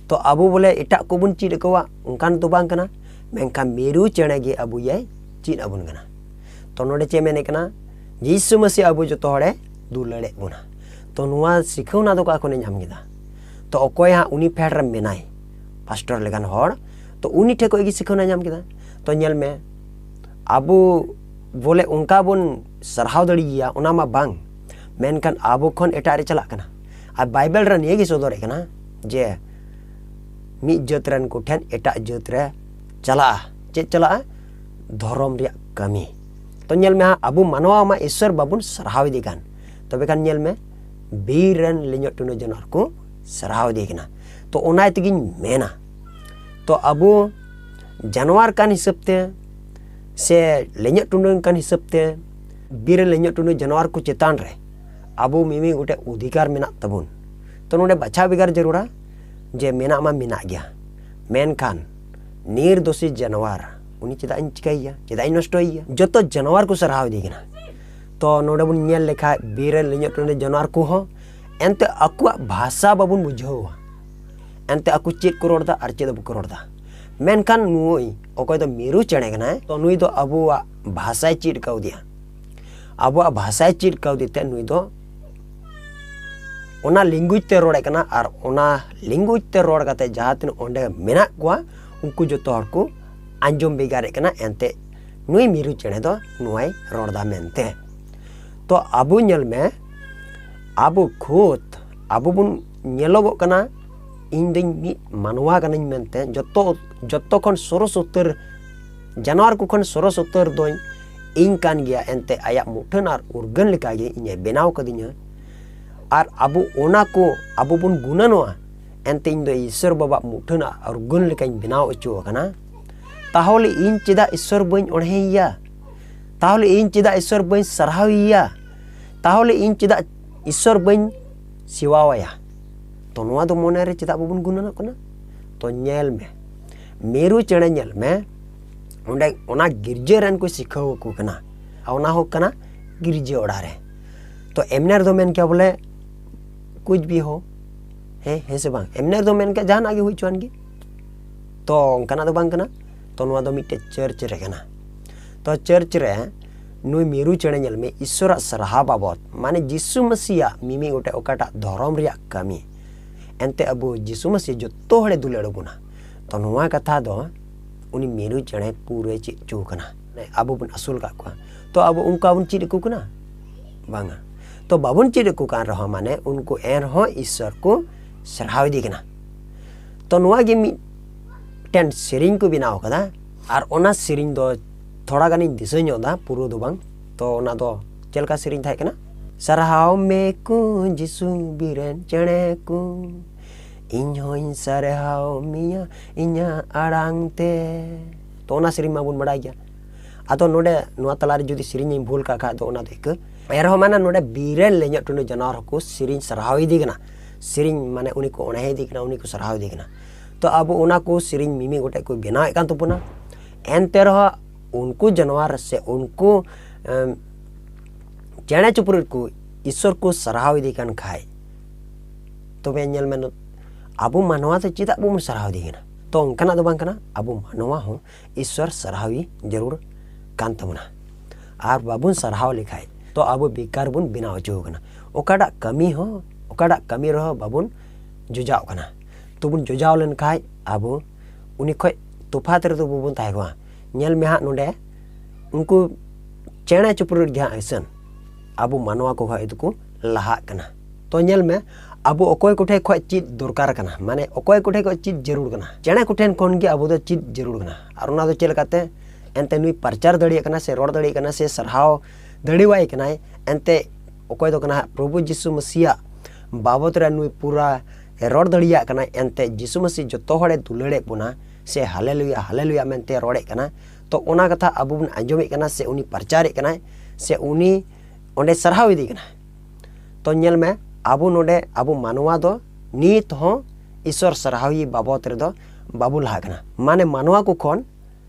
ᱛᱚ ᱟᱵᱚ ᱵᱚᱞᱮ ᱮᱴᱟᱜ ᱠᱚᱵᱚᱱ ᱪᱮᱫ ᱟᱠᱚᱣᱟ ᱚᱱᱠᱟᱱ ᱫᱚ ᱵᱟᱝ ᱠᱟᱱᱟ, ᱢᱮᱱᱠᱷᱟᱱ ᱢᱤᱨᱩ ᱪᱮᱬᱮ ᱜᱮ ᱟᱵᱚᱭᱟᱭ ᱪᱮᱫ ᱟᱵᱚᱱ ᱠᱟᱱᱟ᱾ ᱛᱚ ᱱᱚᱰᱮ ᱪᱮᱫ ᱢᱮᱱᱮᱫ ᱠᱟᱱᱟ? ᱡᱤᱥᱩ ᱢᱟᱹᱥᱤ ᱟᱵᱚ ᱡᱚᱛᱚ ᱦᱚᱲᱮ ᱫᱩᱞᱟᱹᱲᱮᱫ ᱵᱚᱱᱟ᱾ ᱛᱚ ᱱᱚᱣᱟ ᱥᱤᱠᱷᱟᱹᱣᱱᱟ ᱫᱚ ᱚᱠᱟ ᱠᱷᱚᱱᱮ ᱧᱟᱢ ᱠᱮᱫᱟ? ᱛᱚ ᱚᱠᱚᱭ ᱦᱟᱸᱜ ᱩᱱᱤ ᱯᱷᱮᱰ ᱨᱮ ᱢᱮᱱᱟᱭ, ᱯᱟᱥᱴᱚᱨ ᱞᱮᱠᱟᱱ ᱦᱚᱲ, ᱛᱚ ᱩᱱᱤ ᱴᱷᱮᱱ ᱠᱷᱚᱱ ᱜᱮ ᱥᱤᱠᱷᱟᱹᱣᱱᱟ ᱧᱟᱢ ᱠᱮᱫᱟ᱾ ᱛᱚ ᱧᱮᱞ ᱢᱮ, ᱟᱵᱚ ᱵᱚᱞᱮ ᱚᱱᱠᱟ ᱵᱚᱱ ᱥᱟᱨᱦᱟᱣ ᱫᱟᱲᱮᱭᱟᱭᱟ ᱚᱱᱟ ᱢᱟ ᱵᱟᱝ, ᱢᱮᱱᱠᱷᱟᱱ ᱟᱵᱚ ᱠᱷᱚᱱ ᱮᱴᱟᱜ ᱨᱮ ᱪᱟᱞᱟᱜ ᱠᱟᱱᱟ᱾ ᱟᱨ ᱵᱟᱭᱵᱮᱞ ᱨᱮ ᱱᱤᱭᱟᱹ ᱜᱮ ᱥᱚᱫᱚᱨᱮᱫ ᱠᱟᱱᱟ ᱡᱮ ᱢᱤᱫ ᱡᱟᱹᱛ ᱨᱮᱱ ᱠᱚᱴᱷᱮᱱ ᱮᱴᱟᱜ ᱡᱟᱹᱛ ᱨᱮ ᱪᱟᱞᱟᱜᱼᱟ᱾ ᱪᱮᱫ ᱪᱟᱞᱟᱜᱼᱟ? ᱫᱷᱚᱨᱚᱢ ᱨᱮᱭᱟᱜ ᱠᱟᱹᱢᱤ᱾ ᱛᱚ ᱧᱮᱞ ᱢᱮ ᱦᱟᱸᱜ, ᱟᱵᱚ ᱢᱟᱱᱣᱟ ᱢᱟ ᱤᱥᱥᱚᱨ ᱵᱟᱵᱚᱱ ᱥᱟᱨᱦᱟᱣ ᱤᱫᱤ ᱠᱟᱱ, ᱛᱚᱵᱮ ᱠᱷᱟᱱ ᱧᱮᱞ ᱢᱮ, ᱵᱤᱨ ᱨᱮᱱ ᱞᱤᱧᱚᱜ ᱴᱩᱱᱩ ᱡᱟᱱᱣᱟᱨ ᱠᱚ ᱥᱟᱨᱦᱟᱣ ᱤᱫᱤ ᱠᱟᱱᱟ᱾ ᱛᱚ ᱚᱱᱟ ᱛᱮᱜᱤᱧ ᱢᱮᱱᱟ, ᱛᱚ ᱟᱵᱚ ᱡᱟᱱᱣᱟᱨ ᱠᱟᱱ ᱦᱤᱥᱟᱹᱵ ᱛᱮ ᱥᱮ ᱞᱮᱧᱚᱜ ᱴᱩᱰᱟᱹᱝ ᱠᱟᱱ ᱦᱤᱥᱟᱹᱵ ᱛᱮ ᱵᱤᱨ ᱨᱮ ᱞᱮᱧᱚᱜ ᱴᱩᱰᱟᱹᱝ ᱡᱟᱱᱣᱟᱨ ᱠᱚ ᱪᱮᱛᱟᱱ ᱨᱮ ᱟᱵᱚ ᱢᱤᱢᱤᱫ ᱜᱚᱴᱮᱡ ᱚᱫᱷᱤᱠᱟᱨ ᱢᱮᱱᱟᱜ ᱛᱟᱵᱚᱱ᱾ ᱛᱚ ᱱᱚᱰᱮ ᱵᱟᱪᱷᱟᱣ ᱵᱷᱮᱜᱟᱨ ᱡᱟᱹᱨᱩᱲᱟ ᱡᱮ ᱢᱮᱱᱟᱜ ᱢᱟ ᱢᱮᱱᱟᱜ ᱜᱮᱭᱟ, ᱢᱮᱱᱠᱷᱟᱱ ᱱᱤᱨᱫᱳᱥᱤ ᱡᱟᱱᱣᱟᱨ ᱩᱱᱤ ᱪᱮᱫᱟᱜ ᱤᱧ ᱪᱤᱠᱟᱹᱭᱮᱭᱟ, ᱪᱮᱫᱟᱜ ᱤᱧ ᱱᱚᱥᱴᱚᱭᱮᱭᱟ? ᱡᱚᱛᱚ ᱡᱟᱱᱣᱟᱨ ᱠᱚ ᱥᱟᱨᱦᱟᱣ ᱤᱫᱤ ᱠᱟᱱᱟ᱾ ᱛᱚ ᱱᱚᱰᱮ ᱵᱚᱱ ᱧᱮᱞ ᱞᱮᱠᱷᱟᱡ ᱵᱤᱨ ᱨᱮ ᱞᱮᱧᱚᱜ ᱴᱩᱰᱟᱹᱝ ᱡᱟᱱᱣᱟᱨ ᱠᱚᱦᱚᱸ ᱮᱱᱛᱮ ᱟᱠᱚᱣᱟᱜ ᱵᱷᱟᱥᱟ ᱵᱟᱵᱚᱱ ᱵᱩᱡᱷᱟᱹᱣᱟ᱾ ᱮᱱᱛᱮ ᱟᱠᱚ ᱪᱮᱫ ᱠᱚ ᱨᱚᱲ ᱮᱫᱟ ᱟᱨ ᱪᱮᱫ ᱵᱟᱠᱚ ᱨᱚᱲ ᱮᱫᱟ᱾ ᱢᱮᱱᱠᱷᱟᱱ ᱱᱩᱭ ᱚᱠᱚᱭ ᱫᱚ ᱢᱤᱨᱩ ᱪᱮᱬᱮ ᱠᱟᱱᱟᱭ, ᱛᱚ ᱱᱩᱭ ᱫᱚ ᱟᱵᱚᱣᱟᱜ ᱵᱷᱟᱥᱟᱭ ᱪᱮᱫ ᱠᱟᱣᱫᱮᱭᱟ᱾ ᱟᱵᱚᱣᱟᱜ ᱵᱷᱟᱥᱟᱭ ᱪᱮᱫ ᱠᱟᱣᱫᱮ ᱛᱮ ᱱᱩᱭ ᱫᱚ ᱚᱱᱟ ᱞᱮᱝᱜᱩᱭᱮᱡᱽ ᱛᱮ ᱨᱚᱲᱮᱫ ᱠᱟᱱᱟ ᱟᱨ ᱚᱱᱟ ᱞᱮᱝᱜᱩᱭᱮᱡᱽ ᱛᱮ ᱨᱚᱲ ᱠᱟᱛᱮ ᱡᱟᱦᱟᱸ ᱛᱤᱱᱟᱹᱜ ᱚᱸᱰᱮ ᱢᱮᱱᱟᱜ ᱠᱚᱣᱟ ᱩᱱᱠᱩ ᱡᱚᱛᱚ ᱦᱚᱲ ᱠᱚ ᱟᱸᱡᱚᱢ ᱵᱷᱮᱜᱟᱨᱮᱫ ᱠᱟᱱᱟ᱾ ᱮᱱᱛᱮ ᱱᱩᱭ ᱢᱤᱨᱩ ᱪᱮᱬᱮ ᱫᱚ ᱱᱚᱣᱟᱭ ᱨᱚᱲ ᱮᱫᱟ ᱢᱮᱱᱛᱮ᱾ ᱛᱚ ᱟᱵᱚ ᱧᱮᱞ ᱢᱮ, ᱟᱵᱚ ᱠᱷᱩᱫ ᱟᱵᱚ ᱵᱚᱱ ᱧᱮᱞᱚᱜᱚᱜ ᱠᱟᱱᱟ, ᱤᱧ ᱫᱚᱧ ᱢᱤᱫ ᱢᱟᱱᱣᱟ ᱠᱟᱹᱱᱟᱹᱧ ᱢᱮᱱᱛᱮ, ᱡᱚᱛᱚ ᱡᱚᱛᱚ ᱠᱷᱚᱱ ᱥᱚᱨᱚᱥ ᱩᱛᱟᱹᱨ ᱡᱟᱱᱣᱟᱨ ᱠᱚ ᱠᱷᱚᱱ ᱥᱚᱨᱚᱥ ᱩᱛᱟᱹᱨ ᱫᱚᱧ ᱤᱧ ᱠᱟᱱ ᱜᱮᱭᱟ᱾ ᱮᱱᱛᱮ ᱟᱭᱟᱜ ᱢᱩᱴᱷᱟᱹᱱ ᱟᱨ ᱩᱨᱜᱟᱹᱱ ᱞᱮᱠᱟᱜᱮ ᱤᱧᱮ ᱵᱮᱱᱟᱣ ᱠᱟᱫᱤᱧᱟ᱾ ᱟᱨ ᱟᱵᱚ ᱚᱱᱟ ᱠᱚ ᱟᱵᱚ ᱵᱚᱱ ᱜᱩᱱᱟᱹᱱᱚᱜᱼᱟ, ᱮᱱᱛᱮ ᱤᱧ ᱫᱚ ᱤᱥᱥᱚᱨ ᱵᱟᱵᱟᱜ ᱢᱩᱴᱷᱟᱹᱱ ᱟᱨ ᱩᱨᱜᱟᱹᱱ ᱞᱮᱠᱟᱧ ᱵᱮᱱᱟᱣ ᱦᱚᱪᱚ ᱟᱠᱟᱱᱟ᱾ ᱛᱟᱦᱚᱞᱮ ᱤᱧ ᱪᱮᱫᱟᱜ ᱤᱥᱥᱚᱨ ᱵᱟᱹᱧ ᱚᱬᱦᱮᱭᱮᱭᱟ? ᱛᱟᱦᱚᱞᱮ ᱤᱧ ᱪᱮᱫᱟᱜ ᱤᱥᱥᱚᱨ ᱵᱟᱹᱧ ᱥᱟᱨᱦᱟᱣᱮᱭᱟ? ᱛᱟᱦᱚᱞᱮ ᱤᱧ ᱪᱮᱫᱟᱜ ᱤᱥᱥᱚᱨ ᱵᱟᱹᱧ ᱥᱮᱵᱟᱣᱟᱭᱟ? ᱛᱚ ᱱᱚᱣᱟ ᱫᱚ ᱢᱚᱱᱮ ᱨᱮ ᱪᱮᱫᱟᱜ ᱵᱟᱵᱚᱱ ᱜᱩᱱᱟᱹᱱᱚᱜ ᱠᱟᱱᱟ? ᱛᱚ ᱧᱮᱞ ᱢᱮ, ᱢᱤᱨᱩ ᱪᱮᱬᱮ ᱧᱮᱞ ᱢᱮ, ᱚᱸᱰᱮ ᱚᱱᱟ ᱜᱤᱨᱡᱟᱹ ᱨᱮᱱ ᱠᱚ ᱥᱤᱠᱷᱟᱹᱣ ᱟᱠᱚ ᱠᱟᱱᱟ᱾ ᱟᱨ ᱚᱱᱟ ᱦᱚᱸ ᱠᱟᱱᱟ ᱜᱤᱨᱡᱟᱹ ᱚᱲᱟᱜ ᱨᱮ᱾ ᱛᱚ ᱮᱢᱱᱮ ᱨᱮᱫᱚ ᱢᱮᱱ ᱠᱮᱭᱟ ᱵᱚᱞᱮ ᱠᱩᱪ ᱵᱤ ᱦᱳ, ᱦᱮᱸ, ᱦᱮᱸ ᱥᱮ ᱵᱟᱝ? ᱮᱢᱱᱮ ᱨᱮᱫᱚ ᱢᱮᱱ ᱠᱮᱭᱟ ᱡᱟᱦᱟᱱᱟᱜ ᱜᱮ ᱦᱩᱭ ᱦᱚᱪᱚᱣᱟᱱ ᱜᱮ᱾ ᱛᱚ ᱚᱱᱠᱟᱱᱟᱜ ᱫᱚ ᱵᱟᱝ ᱠᱟᱱᱟ᱾ ᱛᱚ ᱱᱚᱣᱟ ᱫᱚ ᱢᱤᱫᱴᱮᱡ ᱪᱟᱨᱪ ᱨᱮ ᱠᱟᱱᱟ᱾ ᱛᱚ ᱪᱟᱨᱪ ᱨᱮ ᱱᱩᱭ ᱢᱤᱨᱩ ᱪᱮᱬᱮ ᱧᱮᱞ ᱢᱮ, ᱤᱥᱥᱚᱨᱟᱜ ᱥᱟᱨᱦᱟᱣ ᱵᱟᱵᱚᱫ, ᱢᱟᱱᱮ ᱡᱤᱥᱩ ᱢᱟᱹᱥᱤᱭᱟᱜ ᱢᱤᱢᱤᱫ ᱜᱚᱴᱮᱡ ᱚᱠᱟᱴᱟᱜ ᱫᱷᱚᱨᱚᱢ ᱨᱮᱭᱟᱜ ᱠᱟᱹᱢᱤ, ᱮᱱᱛᱮ ᱟᱵᱚ ᱡᱤᱥᱩ ᱢᱟᱹᱥᱤ ᱡᱚᱛᱚ ᱦᱚᱲᱮ ᱫᱩᱞᱟᱹᱲ ᱟᱵᱚᱱᱟ᱾ ᱛᱚ ᱱᱚᱣᱟ ᱠᱟᱛᱷᱟ ᱫᱚ ᱩᱱᱤ ᱢᱤᱨᱩ ᱪᱮᱬᱮ ᱯᱩᱨᱟᱹᱭ ᱪᱮᱫ ᱦᱚᱪᱚ ᱠᱟᱱᱟ᱾ ᱢᱟᱱᱮ ᱟᱵᱚ ᱵᱚᱱ ᱟᱹᱥᱩᱞ ᱠᱟᱜ ᱠᱚᱣᱟ, ᱛᱚ ᱟᱵᱚ ᱚᱱᱠᱟ ᱵᱚᱱ ᱪᱮᱫ ᱟᱠᱚ ᱠᱟᱱᱟ? ᱵᱟᱝᱟ᱾ ᱛᱚ ᱵᱟᱵᱚᱱ ᱪᱮᱫ ᱟᱠᱚ ᱠᱟᱱ ᱨᱮᱦᱚᱸ, ᱢᱟᱱᱮ ᱩᱱᱠᱩ ᱮᱱᱨᱮᱦᱚᱸ ᱤᱥᱥᱚᱨ ᱠᱚ ᱥᱟᱨᱦᱟᱣ ᱤᱫᱤ ᱠᱟᱱᱟ᱾ ᱛᱚ ᱱᱚᱣᱟ ᱜᱮ ᱢᱤᱫᱴᱮᱱ ᱥᱮᱨᱮᱧ ᱠᱚ ᱵᱮᱱᱟᱣ ᱠᱟᱫᱟ, ᱟᱨ ᱚᱱᱟ ᱥᱮᱨᱮᱧ ᱫᱚ ᱛᱷᱚᱲᱟ ᱜᱟᱱᱤᱧ ᱫᱤᱥᱟᱹ ᱧᱚᱜ ᱮᱫᱟ, ᱯᱩᱨᱟᱹ ᱫᱚ ᱵᱟᱝ᱾ ᱛᱚ ᱚᱱᱟ ᱫᱚ ᱪᱮᱫ ᱞᱮᱠᱟ ᱥᱮᱨᱮᱧ ᱛᱟᱦᱮᱸ ᱠᱟᱱᱟ? ᱥᱟᱨᱦᱟᱣ ᱢᱮ ᱠᱚ ᱡᱤᱥᱩ ᱵᱤᱨ ᱨᱮᱱ ᱪᱮᱬᱮ ᱠᱚ, ᱤᱧ ᱦᱚᱸᱧ ᱥᱟᱨᱦᱟᱣ ᱢᱮᱭᱟ ᱤᱧᱟᱹᱜ ᱟᱲᱟᱝ ᱛᱮ᱾ ᱛᱚ ᱚᱱᱟ ᱥᱮᱨᱮᱧ ᱢᱟᱵᱚᱱ ᱵᱟᱲᱟᱭ ᱜᱮᱭᱟ᱾ ᱟᱫᱚ ᱱᱚᱰᱮ ᱱᱚᱣᱟ ᱛᱟᱞᱟᱨᱮ ᱡᱩᱫᱤ ᱥᱮᱨᱮᱧ ᱤᱧ ᱵᱷᱩᱞ ᱠᱟᱜ ᱠᱷᱟᱡ ᱫᱚ ᱚᱱᱟ ᱫᱚ ᱤᱠᱟᱹ᱾ ᱮᱱᱨᱮᱦᱚᱸ ᱢᱟᱱᱮ ᱱᱚᱰᱮ ᱵᱤᱨ ᱨᱮᱱ ᱞᱮᱧᱚᱜ ᱴᱩᱰᱩ ᱡᱟᱱᱣᱟᱨ ᱦᱚᱸᱠᱚ ᱥᱮᱨᱮᱧ ᱥᱟᱨᱦᱟᱣ ᱤᱫᱤ ᱠᱟᱱᱟ, ᱥᱮᱨᱮᱧ ᱢᱟᱱᱮ ᱩᱱᱤ ᱠᱚ ᱚᱬᱦᱮ ᱤᱫᱤ ᱠᱟᱱᱟ, ᱩᱱᱤ ᱠᱚ ᱥᱟᱨᱦᱟᱣ ᱤᱫᱤ ᱠᱟᱱᱟ᱾ ᱛᱚ ᱟᱵᱚ ᱚᱱᱟ ᱠᱚ ᱥᱮᱨᱮᱧ ᱢᱤᱢᱤᱫ ᱜᱚᱴᱮᱡ ᱠᱚ ᱵᱮᱱᱟᱣᱮᱫ ᱠᱟᱱ ᱛᱟᱵᱚᱱᱟ᱾ ᱮᱱᱛᱮ ᱨᱮᱦᱚᱸ ᱩᱱᱠᱩ ᱡᱟᱱᱣᱟᱨ ᱥᱮ ᱩᱱᱠᱩ ᱮᱢ, ᱪᱮᱬᱮ ᱪᱤᱯᱨᱩᱫ ᱠᱚ ᱤᱥᱥᱚᱨ ᱠᱚ ᱥᱟᱨᱦᱟᱣ ᱤᱫᱤ ᱠᱟᱱ ᱠᱷᱟᱡ, ᱛᱚᱵᱮ ᱧᱮᱞ ᱢᱮ, ᱟᱵᱚ ᱢᱟᱱᱣᱟ ᱫᱚ ᱪᱮᱫᱟᱜ ᱵᱟᱵᱚᱱ ᱥᱟᱨᱦᱟᱣ ᱤᱫᱤ ᱠᱟᱱᱟ? ᱛᱚ ᱚᱱᱠᱟᱱᱟᱜ ᱫᱚ ᱵᱟᱝ ᱠᱟᱱᱟ, ᱟᱵᱚ ᱢᱟᱱᱣᱟ ᱦᱚᱸ ᱤᱥᱥᱚᱨ ᱥᱟᱨᱦᱟᱣᱤ ᱡᱟᱹᱨᱩᱲ ᱠᱟᱱ ᱛᱟᱵᱚᱱᱟ᱾ ᱟᱨ ᱵᱟᱵᱚᱱ ᱥᱟᱨᱦᱟᱣ ᱞᱮᱠᱷᱟᱡ ᱛᱚ ᱟᱵᱚ ᱵᱮᱠᱟᱨ ᱵᱚᱱ ᱵᱮᱱᱟᱣ ᱦᱚᱪᱚ ᱠᱟᱱᱟ᱾ ᱚᱠᱟᱴᱟᱜ ᱠᱟᱹᱢᱤ ᱦᱚᱸ, ᱚᱠᱟᱴᱟᱜ ᱠᱟᱹᱢᱤ ᱨᱮᱦᱚᱸ ᱵᱟᱵᱚᱱ ᱡᱚᱡᱟᱣ ᱠᱟᱱᱟ᱾ ᱛᱚᱵᱚᱱ ᱡᱚᱡᱟᱣ ᱞᱮᱱᱠᱷᱟᱡ ᱟᱵᱚ ᱩᱱᱤ ᱠᱷᱚᱡ ᱛᱚᱯᱷᱟᱛ ᱨᱮᱫᱚ ᱵᱟᱵᱚᱱ ᱛᱟᱦᱮᱸ ᱠᱚᱜᱼᱟ᱾ ᱧᱮᱞ ᱢᱮ ᱦᱟᱸᱜ ᱱᱚᱰᱮ ᱩᱱᱠᱩ ᱪᱮᱬᱮ ᱪᱤᱯᱨᱩᱫ ᱜᱮ ᱦᱟᱸᱜ ᱦᱤᱥᱟᱹᱱ ᱟᱵᱚ ᱢᱟᱱᱣᱟ ᱠᱚ ᱠᱷᱚᱡ ᱫᱚᱠᱚ ᱞᱟᱦᱟᱜ ᱠᱟᱱᱟ᱾ ᱛᱚ ᱧᱮᱞ ᱢᱮ, ᱟᱵᱚ ᱚᱠᱚᱭ ᱠᱚᱴᱷᱮᱡ ᱠᱷᱚᱡ ᱪᱮᱫ ᱫᱚᱨᱠᱟᱨ ᱠᱟᱱᱟ, ᱢᱟᱱᱮ ᱚᱠᱚᱭ ᱠᱚᱴᱷᱮᱡ ᱠᱷᱚᱡ ᱪᱮᱫ ᱡᱟᱹᱨᱩᱲ ᱠᱟᱱᱟ? ᱪᱮᱬᱮ ᱠᱚᱴᱷᱮᱱ ᱠᱷᱚᱱ ᱜᱮ ᱟᱵᱚ ᱫᱚ ᱪᱮᱫ ᱡᱟᱹᱨᱩᱲ ᱠᱟᱱᱟ᱾ ᱟᱨ ᱚᱱᱟ ᱫᱚ ᱪᱮᱫ ᱞᱮᱠᱟᱛᱮ? ᱮᱱᱛᱮ ᱱᱩᱭ ᱯᱨᱚᱪᱟᱨ ᱫᱟᱲᱮᱭᱟᱜ ᱠᱟᱱᱟ ᱥᱮ ᱨᱚᱲ ᱫᱟᱲᱮᱭᱟᱜ ᱠᱟᱱᱟ ᱥᱮ ᱥᱟᱨᱦᱟᱣ ᱫᱟᱲᱮᱣᱟᱭ ᱠᱟᱱᱟᱭ, ᱮᱱᱛᱮ ᱚᱠᱚᱭ ᱫᱚ ᱠᱟᱱᱟ ᱦᱟᱸᱜ ᱯᱨᱚᱵᱷᱩ ᱡᱤᱥᱩ ᱢᱟᱹᱥᱤᱭᱟᱜ ᱵᱟᱵᱚᱛ ᱨᱮ ᱱᱩᱭ ᱯᱩᱨᱟ ᱮ ᱨᱚᱲ ᱫᱟᱲᱮᱭᱟᱜ ᱠᱟᱱᱟ᱾ ᱮᱱᱛᱮ ᱡᱤᱥᱩ ᱢᱟᱹᱥᱤ ᱡᱚᱛᱚ ᱦᱚᱲᱮ ᱫᱩᱞᱟᱹᱲᱮᱫ ᱵᱚᱱᱟ ᱥᱮ ᱦᱟᱞᱮᱞᱩᱭᱟ, ᱦᱟᱞᱮᱞᱩᱭᱟ ᱢᱮᱱᱛᱮ ᱨᱚᱲᱮᱫ ᱠᱟᱱᱟ᱾ ᱛᱚ ᱚᱱᱟ ᱠᱟᱛᱷᱟ ᱟᱵᱚ ᱵᱚᱱ ᱟᱸᱡᱚᱢᱮᱫ ᱠᱟᱱᱟ ᱥᱮ ᱩᱱᱤ ᱯᱨᱚᱪᱟᱨᱮᱫ ᱠᱟᱱᱟᱭ ᱥᱮ ᱩᱱᱤ ᱚᱸᱰᱮ ᱥᱟᱨᱦᱟᱣ ᱤᱫᱤ ᱠᱟᱱᱟ᱾ ᱛᱚ ᱧᱮᱞ ᱢᱮ, ᱟᱵᱚ ᱱᱚᱰᱮ ᱟᱵᱚ ᱢᱟᱱᱣᱟ ᱫᱚ ᱱᱤᱛ ᱦᱚᱸ ᱤᱥᱥᱚᱨ ᱥᱟᱨᱦᱟᱣᱤ ᱵᱟᱵᱚᱛ ᱨᱮᱫᱚ ᱵᱟᱵᱚ ᱞᱟᱦᱟᱜ ᱠᱟᱱᱟ᱾ ᱢᱟᱱᱮ ᱢᱟᱱᱣᱟ ᱠᱚ ᱠᱷᱚᱱ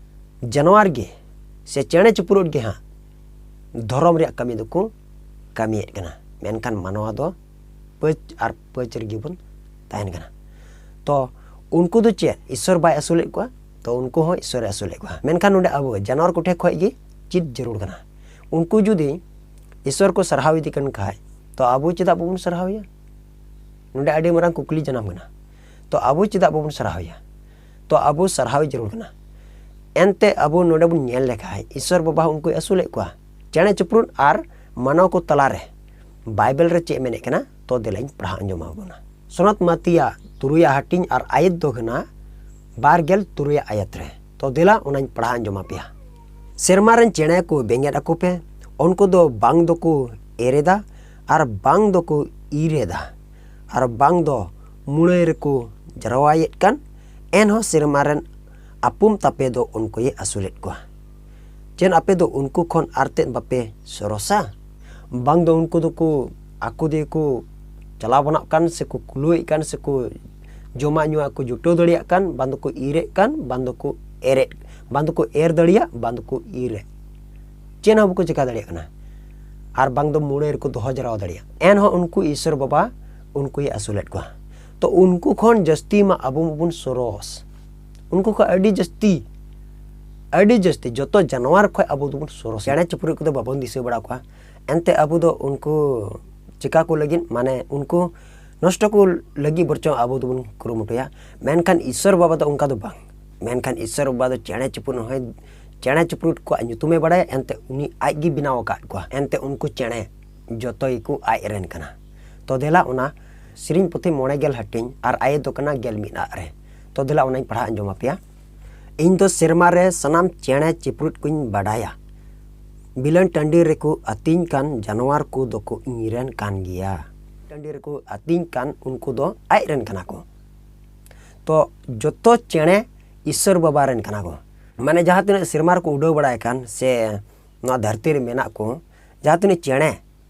ᱡᱟᱱᱣᱟᱨ ᱜᱮ ᱥᱮ ᱪᱮᱬᱮ ᱪᱤᱯᱨᱩᱫ ᱜᱮ ᱦᱟᱸᱜ ᱫᱷᱚᱨᱚᱢ ᱨᱮᱭᱟᱜ ᱠᱟᱹᱢᱤ ᱫᱚᱠᱚ ᱠᱟᱹᱢᱤᱭᱮᱫ ᱠᱟᱱᱟ, ᱢᱮᱱᱠᱷᱟᱱ ᱢᱟᱱᱣᱟ ᱫᱚ ᱯᱟᱹᱪ ᱟᱨ ᱯᱟᱹᱪ ᱨᱮᱜᱮ ᱵᱚᱱ ᱛᱟᱦᱮᱱ ᱠᱟᱱᱟ᱾ ᱛᱚ ᱩᱱᱠᱩ ᱫᱚ ᱪᱮᱫ ᱤᱥᱥᱚᱨ ᱵᱟᱭ ᱟᱹᱥᱩᱞᱮᱫ ᱠᱚᱣᱟ? ᱛᱚ ᱩᱱᱠᱩ ᱦᱚᱸ ᱤᱥᱥᱚᱨᱮ ᱟᱹᱥᱩᱞᱮᱫ ᱠᱚᱣᱟ᱾ ᱢᱮᱱᱠᱷᱟᱱ ᱱᱚᱰᱮ ᱟᱵᱚ ᱡᱟᱱᱣᱟᱨ ᱠᱚᱴᱷᱮᱱ ᱠᱷᱚᱡ ᱜᱮ ᱪᱮᱫ ᱡᱟᱹᱨᱩᱲ ᱠᱟᱱᱟ? ᱩᱱᱠᱩ ᱡᱩᱫᱤ ᱤᱥᱥᱚᱨ ᱠᱚ ᱥᱟᱨᱦᱟᱣ ᱤᱫᱤ ᱠᱟᱱ ᱠᱷᱟᱡ, ᱛᱚ ᱟᱵᱚ ᱪᱮᱫᱟᱜ ᱵᱟᱵᱚᱱ ᱥᱟᱨᱦᱟᱣᱮᱭᱟ? ᱱᱚᱰᱮ ᱟᱹᱰᱤ ᱢᱟᱨᱟᱝ ᱠᱩᱠᱞᱤ ᱡᱟᱱᱟᱢ ᱠᱟᱱᱟ᱾ ᱛᱚ ᱟᱵᱚ ᱪᱮᱫᱟᱜ ᱵᱟᱵᱚᱱ ᱥᱟᱨᱦᱟᱣᱮᱭᱟ? ᱛᱚ ᱟᱵᱚ ᱥᱟᱨᱦᱟᱣ ᱡᱟᱹᱨᱩᱲ ᱠᱟᱱᱟ᱾ ᱮᱱᱛᱮ ᱟᱵᱚ ᱱᱚᱰᱮ ᱵᱚᱱ ᱧᱮᱞ ᱞᱮᱠᱷᱟᱡ ᱤᱥᱥᱚᱨ ᱵᱟᱵᱟ ᱦᱚᱸ ᱩᱱᱠᱩᱭ ᱟᱹᱥᱩᱞᱮᱫ ᱠᱚᱣᱟ᱾ ᱪᱮᱬᱮ ᱪᱤᱯᱨᱩᱫ ᱟᱨ ᱢᱟᱱᱣᱟ ᱠᱚ ᱛᱟᱞᱟᱨᱮ ᱵᱟᱭᱵᱮᱞ ᱨᱮ ᱪᱮᱫ ᱢᱮᱱᱮᱫ ᱠᱟᱱᱟ? ᱛᱚ ᱫᱮᱞᱟᱧ ᱯᱟᱲᱦᱟᱣ ᱟᱸᱡᱚᱢ ᱟᱵᱚᱱᱟ᱾ ᱥᱚᱱᱚᱛ ᱢᱟᱛᱤᱭᱟ ᱛᱩᱨᱩᱭᱟᱜ ᱦᱟᱹᱴᱤᱧ ᱟᱨ ᱟᱭᱟᱛ ᱫᱚ ᱠᱟᱱᱟ ᱵᱟᱨ ᱜᱮᱞ ᱛᱩᱨᱩᱭᱟᱜ ᱟᱭᱟᱛ ᱨᱮ᱾ ᱛᱚ ᱫᱮᱞᱟ ᱚᱱᱟᱧ ᱯᱟᱲᱦᱟᱣ ᱟᱸᱡᱚᱢ ᱟᱯᱮᱭᱟ᱾ ᱥᱮᱨᱢᱟ ᱨᱮᱱ ᱪᱮᱬᱮ ᱠᱚ ᱵᱮᱸᱜᱮᱫ ᱟᱠᱚ ᱯᱮ, ᱩᱱᱠᱩ ᱫᱚ ᱵᱟᱝ ᱫᱚᱠᱚ ᱮᱨᱮᱫᱟ ᱟᱨ ᱵᱟᱝ ᱫᱚᱠᱚ ᱤᱨ ᱮᱫᱟ ᱟᱨ ᱵᱟᱝ ᱫᱚ ᱢᱩᱲᱟᱹᱭ ᱨᱮᱠᱚ ᱡᱟᱨᱣᱟᱭᱮᱫ ᱠᱟᱱ, ᱮᱱᱦᱚᱸ ᱥᱮᱨᱢᱟ ᱨᱮᱱ ᱟᱯᱩᱢ ᱛᱟᱯᱮ ᱫᱚ ᱩᱱᱠᱩᱭ ᱟᱹᱥᱩᱞᱮᱫ ᱠᱚᱣᱟ᱾ ᱪᱮᱫ ᱟᱯᱮ ᱫᱚ ᱩᱱᱠᱩ ᱠᱷᱚᱱ ᱟᱨ ᱛᱮᱫ ᱵᱟᱯᱮ ᱥᱚᱨᱚᱥᱟ? ᱵᱟᱝ ᱫᱚ ᱩᱱᱠᱩ ᱫᱚᱠᱚ ᱟᱠᱚ ᱛᱮᱜᱮ ᱠᱚ ᱪᱟᱞᱟᱣ ᱵᱟᱱᱟᱜ ᱠᱟᱱ, ᱥᱮᱠᱚ ᱠᱩᱞᱟᱹᱣᱮᱫ ᱠᱟᱱ, ᱥᱮᱠᱚ ᱡᱚᱢᱟᱜ ᱧᱩᱣᱟᱜ ᱠᱚ ᱡᱩᱴᱟᱹᱣ ᱫᱟᱲᱮᱭᱟᱜ ᱠᱟᱱ, ᱵᱟᱝ ᱫᱚᱠᱚ ᱤᱨᱮᱫ ᱠᱟᱱ, ᱵᱟᱝ ᱫᱚᱠᱚ ᱮᱨᱮᱫ, ᱵᱟᱝ ᱫᱚᱠᱚ ᱮᱨ ᱫᱟᱲᱮᱭᱟᱜ, ᱵᱟᱝ ᱫᱚᱠᱚ ᱤᱨᱮᱫ, ᱪᱮᱫ ᱦᱚᱸ ᱵᱟᱠᱚ ᱪᱮᱠᱟ ᱫᱟᱲᱮᱭᱟᱜ ᱠᱟᱱᱟ᱾ ᱟᱨ ᱵᱟᱝ ᱫᱚ ᱢᱩᱲᱟᱹᱭ ᱨᱮᱠᱚ ᱫᱚᱦᱚ ᱡᱟᱨᱣᱟ ᱫᱟᱲᱮᱭᱟᱜ, ᱮᱱᱦᱚᱸ ᱩᱱᱠᱩ ᱤᱥᱥᱚᱨ ᱵᱟᱵᱟ ᱩᱱᱠᱩᱭ ᱟᱹᱥᱩᱞᱮᱫ ᱠᱚᱣᱟ᱾ ᱛᱚ ᱩᱱᱠᱩ ᱠᱷᱚᱱ ᱡᱟᱹᱥᱛᱤ ᱢᱟ ᱟᱵᱚ ᱢᱟᱵᱚᱱ ᱥᱚᱨᱚᱥ, ᱩᱱᱠᱩ ᱠᱷᱚᱱ ᱟᱹᱰᱤ ᱡᱟᱹᱥᱛᱤ, ᱟᱹᱰᱤ ᱡᱟᱹᱥᱛᱤ ᱡᱚᱛᱚ ᱡᱟᱱᱣᱟᱨ ᱠᱷᱚᱱ ᱟᱵᱚ ᱫᱚᱵᱚᱱ ᱥᱚᱨᱚᱥ᱾ ᱪᱮᱬᱮ ᱪᱤᱯᱨᱩᱫ ᱠᱚᱫᱚ ᱵᱟᱵᱚᱱ ᱫᱤᱥᱟᱹ ᱵᱟᱲᱟ ᱠᱚᱣᱟ, ᱮᱱᱛᱮ ᱟᱵᱚ ᱫᱚ ᱩᱱᱠᱩ ᱪᱤᱠᱟ ᱠᱚ ᱞᱟᱹᱜᱤᱫ, ᱢᱟᱱᱮ ᱩᱱᱠᱩ ᱱᱚᱥᱴᱚ ᱠᱚ ᱞᱟᱹᱜᱤᱫ ᱵᱚᱨᱪᱚᱝ ᱟᱵᱚ ᱫᱚᱵᱚᱱ ᱠᱩᱨᱩᱢᱩᱴᱩᱭᱟ᱾ ᱢᱮᱱᱠᱷᱟᱱ ᱤᱥᱥᱚᱨ ᱵᱟᱵᱟ ᱫᱚ ᱚᱱᱠᱟ ᱫᱚ ᱵᱟᱝ᱾ ᱢᱮᱱᱠᱷᱟᱱ ᱤᱥᱥᱚᱨ ᱵᱟᱵᱟ ᱫᱚ ᱪᱮᱬᱮ ᱪᱤᱯᱨᱩᱫ ᱦᱚᱸᱭ, ᱪᱮᱬᱮ ᱪᱤᱯᱨᱩᱫ ᱠᱚᱣᱟᱜ ᱧᱩᱛᱩᱢᱮ ᱵᱟᱲᱟᱭᱟ, ᱮᱱᱛᱮ ᱩᱱᱤ ᱟᱡ ᱜᱮ ᱵᱮᱱᱟᱣ ᱟᱠᱟᱫ ᱠᱚᱣᱟ, ᱮᱱᱛᱮ ᱩᱱᱠᱩ ᱪᱮᱬᱮ ᱡᱚᱛᱚ ᱜᱮᱠᱚ ᱟᱡ ᱨᱮᱱ ᱠᱟᱱᱟ᱾ ᱛᱚ ᱫᱮᱞᱟ ᱚᱱᱟ ᱥᱮᱨᱮᱧ ᱯᱩᱛᱷᱤ ᱢᱚᱬᱮ ᱜᱮᱞ ᱦᱟᱹᱴᱤᱧ ᱟᱨ ᱟᱭᱟᱛ ᱫᱚ ᱠᱟᱱᱟ ᱜᱮᱞ ᱢᱤᱫ ᱟᱜ ᱨᱮ᱾ ᱛᱚ ᱫᱮᱞᱟ ᱚᱱᱟᱧ ᱯᱟᱲᱦᱟᱣ ᱟᱸᱡᱚᱢ ᱟᱯᱮᱭᱟ᱾ ᱤᱧ ᱫᱚ ᱥᱮᱨᱢᱟ ᱨᱮ ᱥᱟᱱᱟᱢ ᱪᱮᱬᱮ ᱪᱤᱯᱨᱩᱫ ᱠᱚᱧ ᱵᱟᱰᱟᱭᱟ᱾ ᱵᱤᱞᱟᱹᱱ ᱴᱟᱺᱰᱤ ᱨᱮᱠᱚ ᱟᱹᱛᱤᱧ ᱠᱟᱱ ᱡᱟᱱᱣᱟᱨ ᱠᱚ ᱫᱚᱠᱚ ᱤᱧ ᱨᱮᱱ ᱠᱟᱱ ᱜᱮᱭᱟ᱾ ᱴᱟᱺᱰᱤ ᱨᱮᱠᱚ ᱟᱹᱛᱤᱧ ᱠᱟᱱ ᱩᱱᱠᱩ ᱫᱚ ᱟᱡ ᱨᱮᱱ ᱠᱟᱱᱟ ᱠᱚ᱾ ᱛᱚ ᱡᱚᱛᱚ ᱪᱮᱬᱮ ᱤᱥᱥᱚᱨ ᱵᱟᱵᱟ ᱨᱮᱱ ᱠᱟᱱᱟ ᱠᱚ᱾ ᱢᱟᱱᱮ ᱡᱟᱦᱟᱸ ᱛᱤᱱᱟᱹᱜ ᱥᱮᱨᱢᱟ ᱨᱮᱠᱚ ᱩᱰᱟᱹᱣ ᱵᱟᱲᱟᱭ ᱠᱟᱱ ᱥᱮ ᱱᱚᱣᱟ ᱫᱷᱟᱹᱨᱛᱤ ᱨᱮ ᱢᱮᱱᱟᱜ ᱠᱚ, ᱡᱟᱦᱟᱸ ᱛᱤᱱᱟᱹᱜ ᱪᱮᱬᱮ,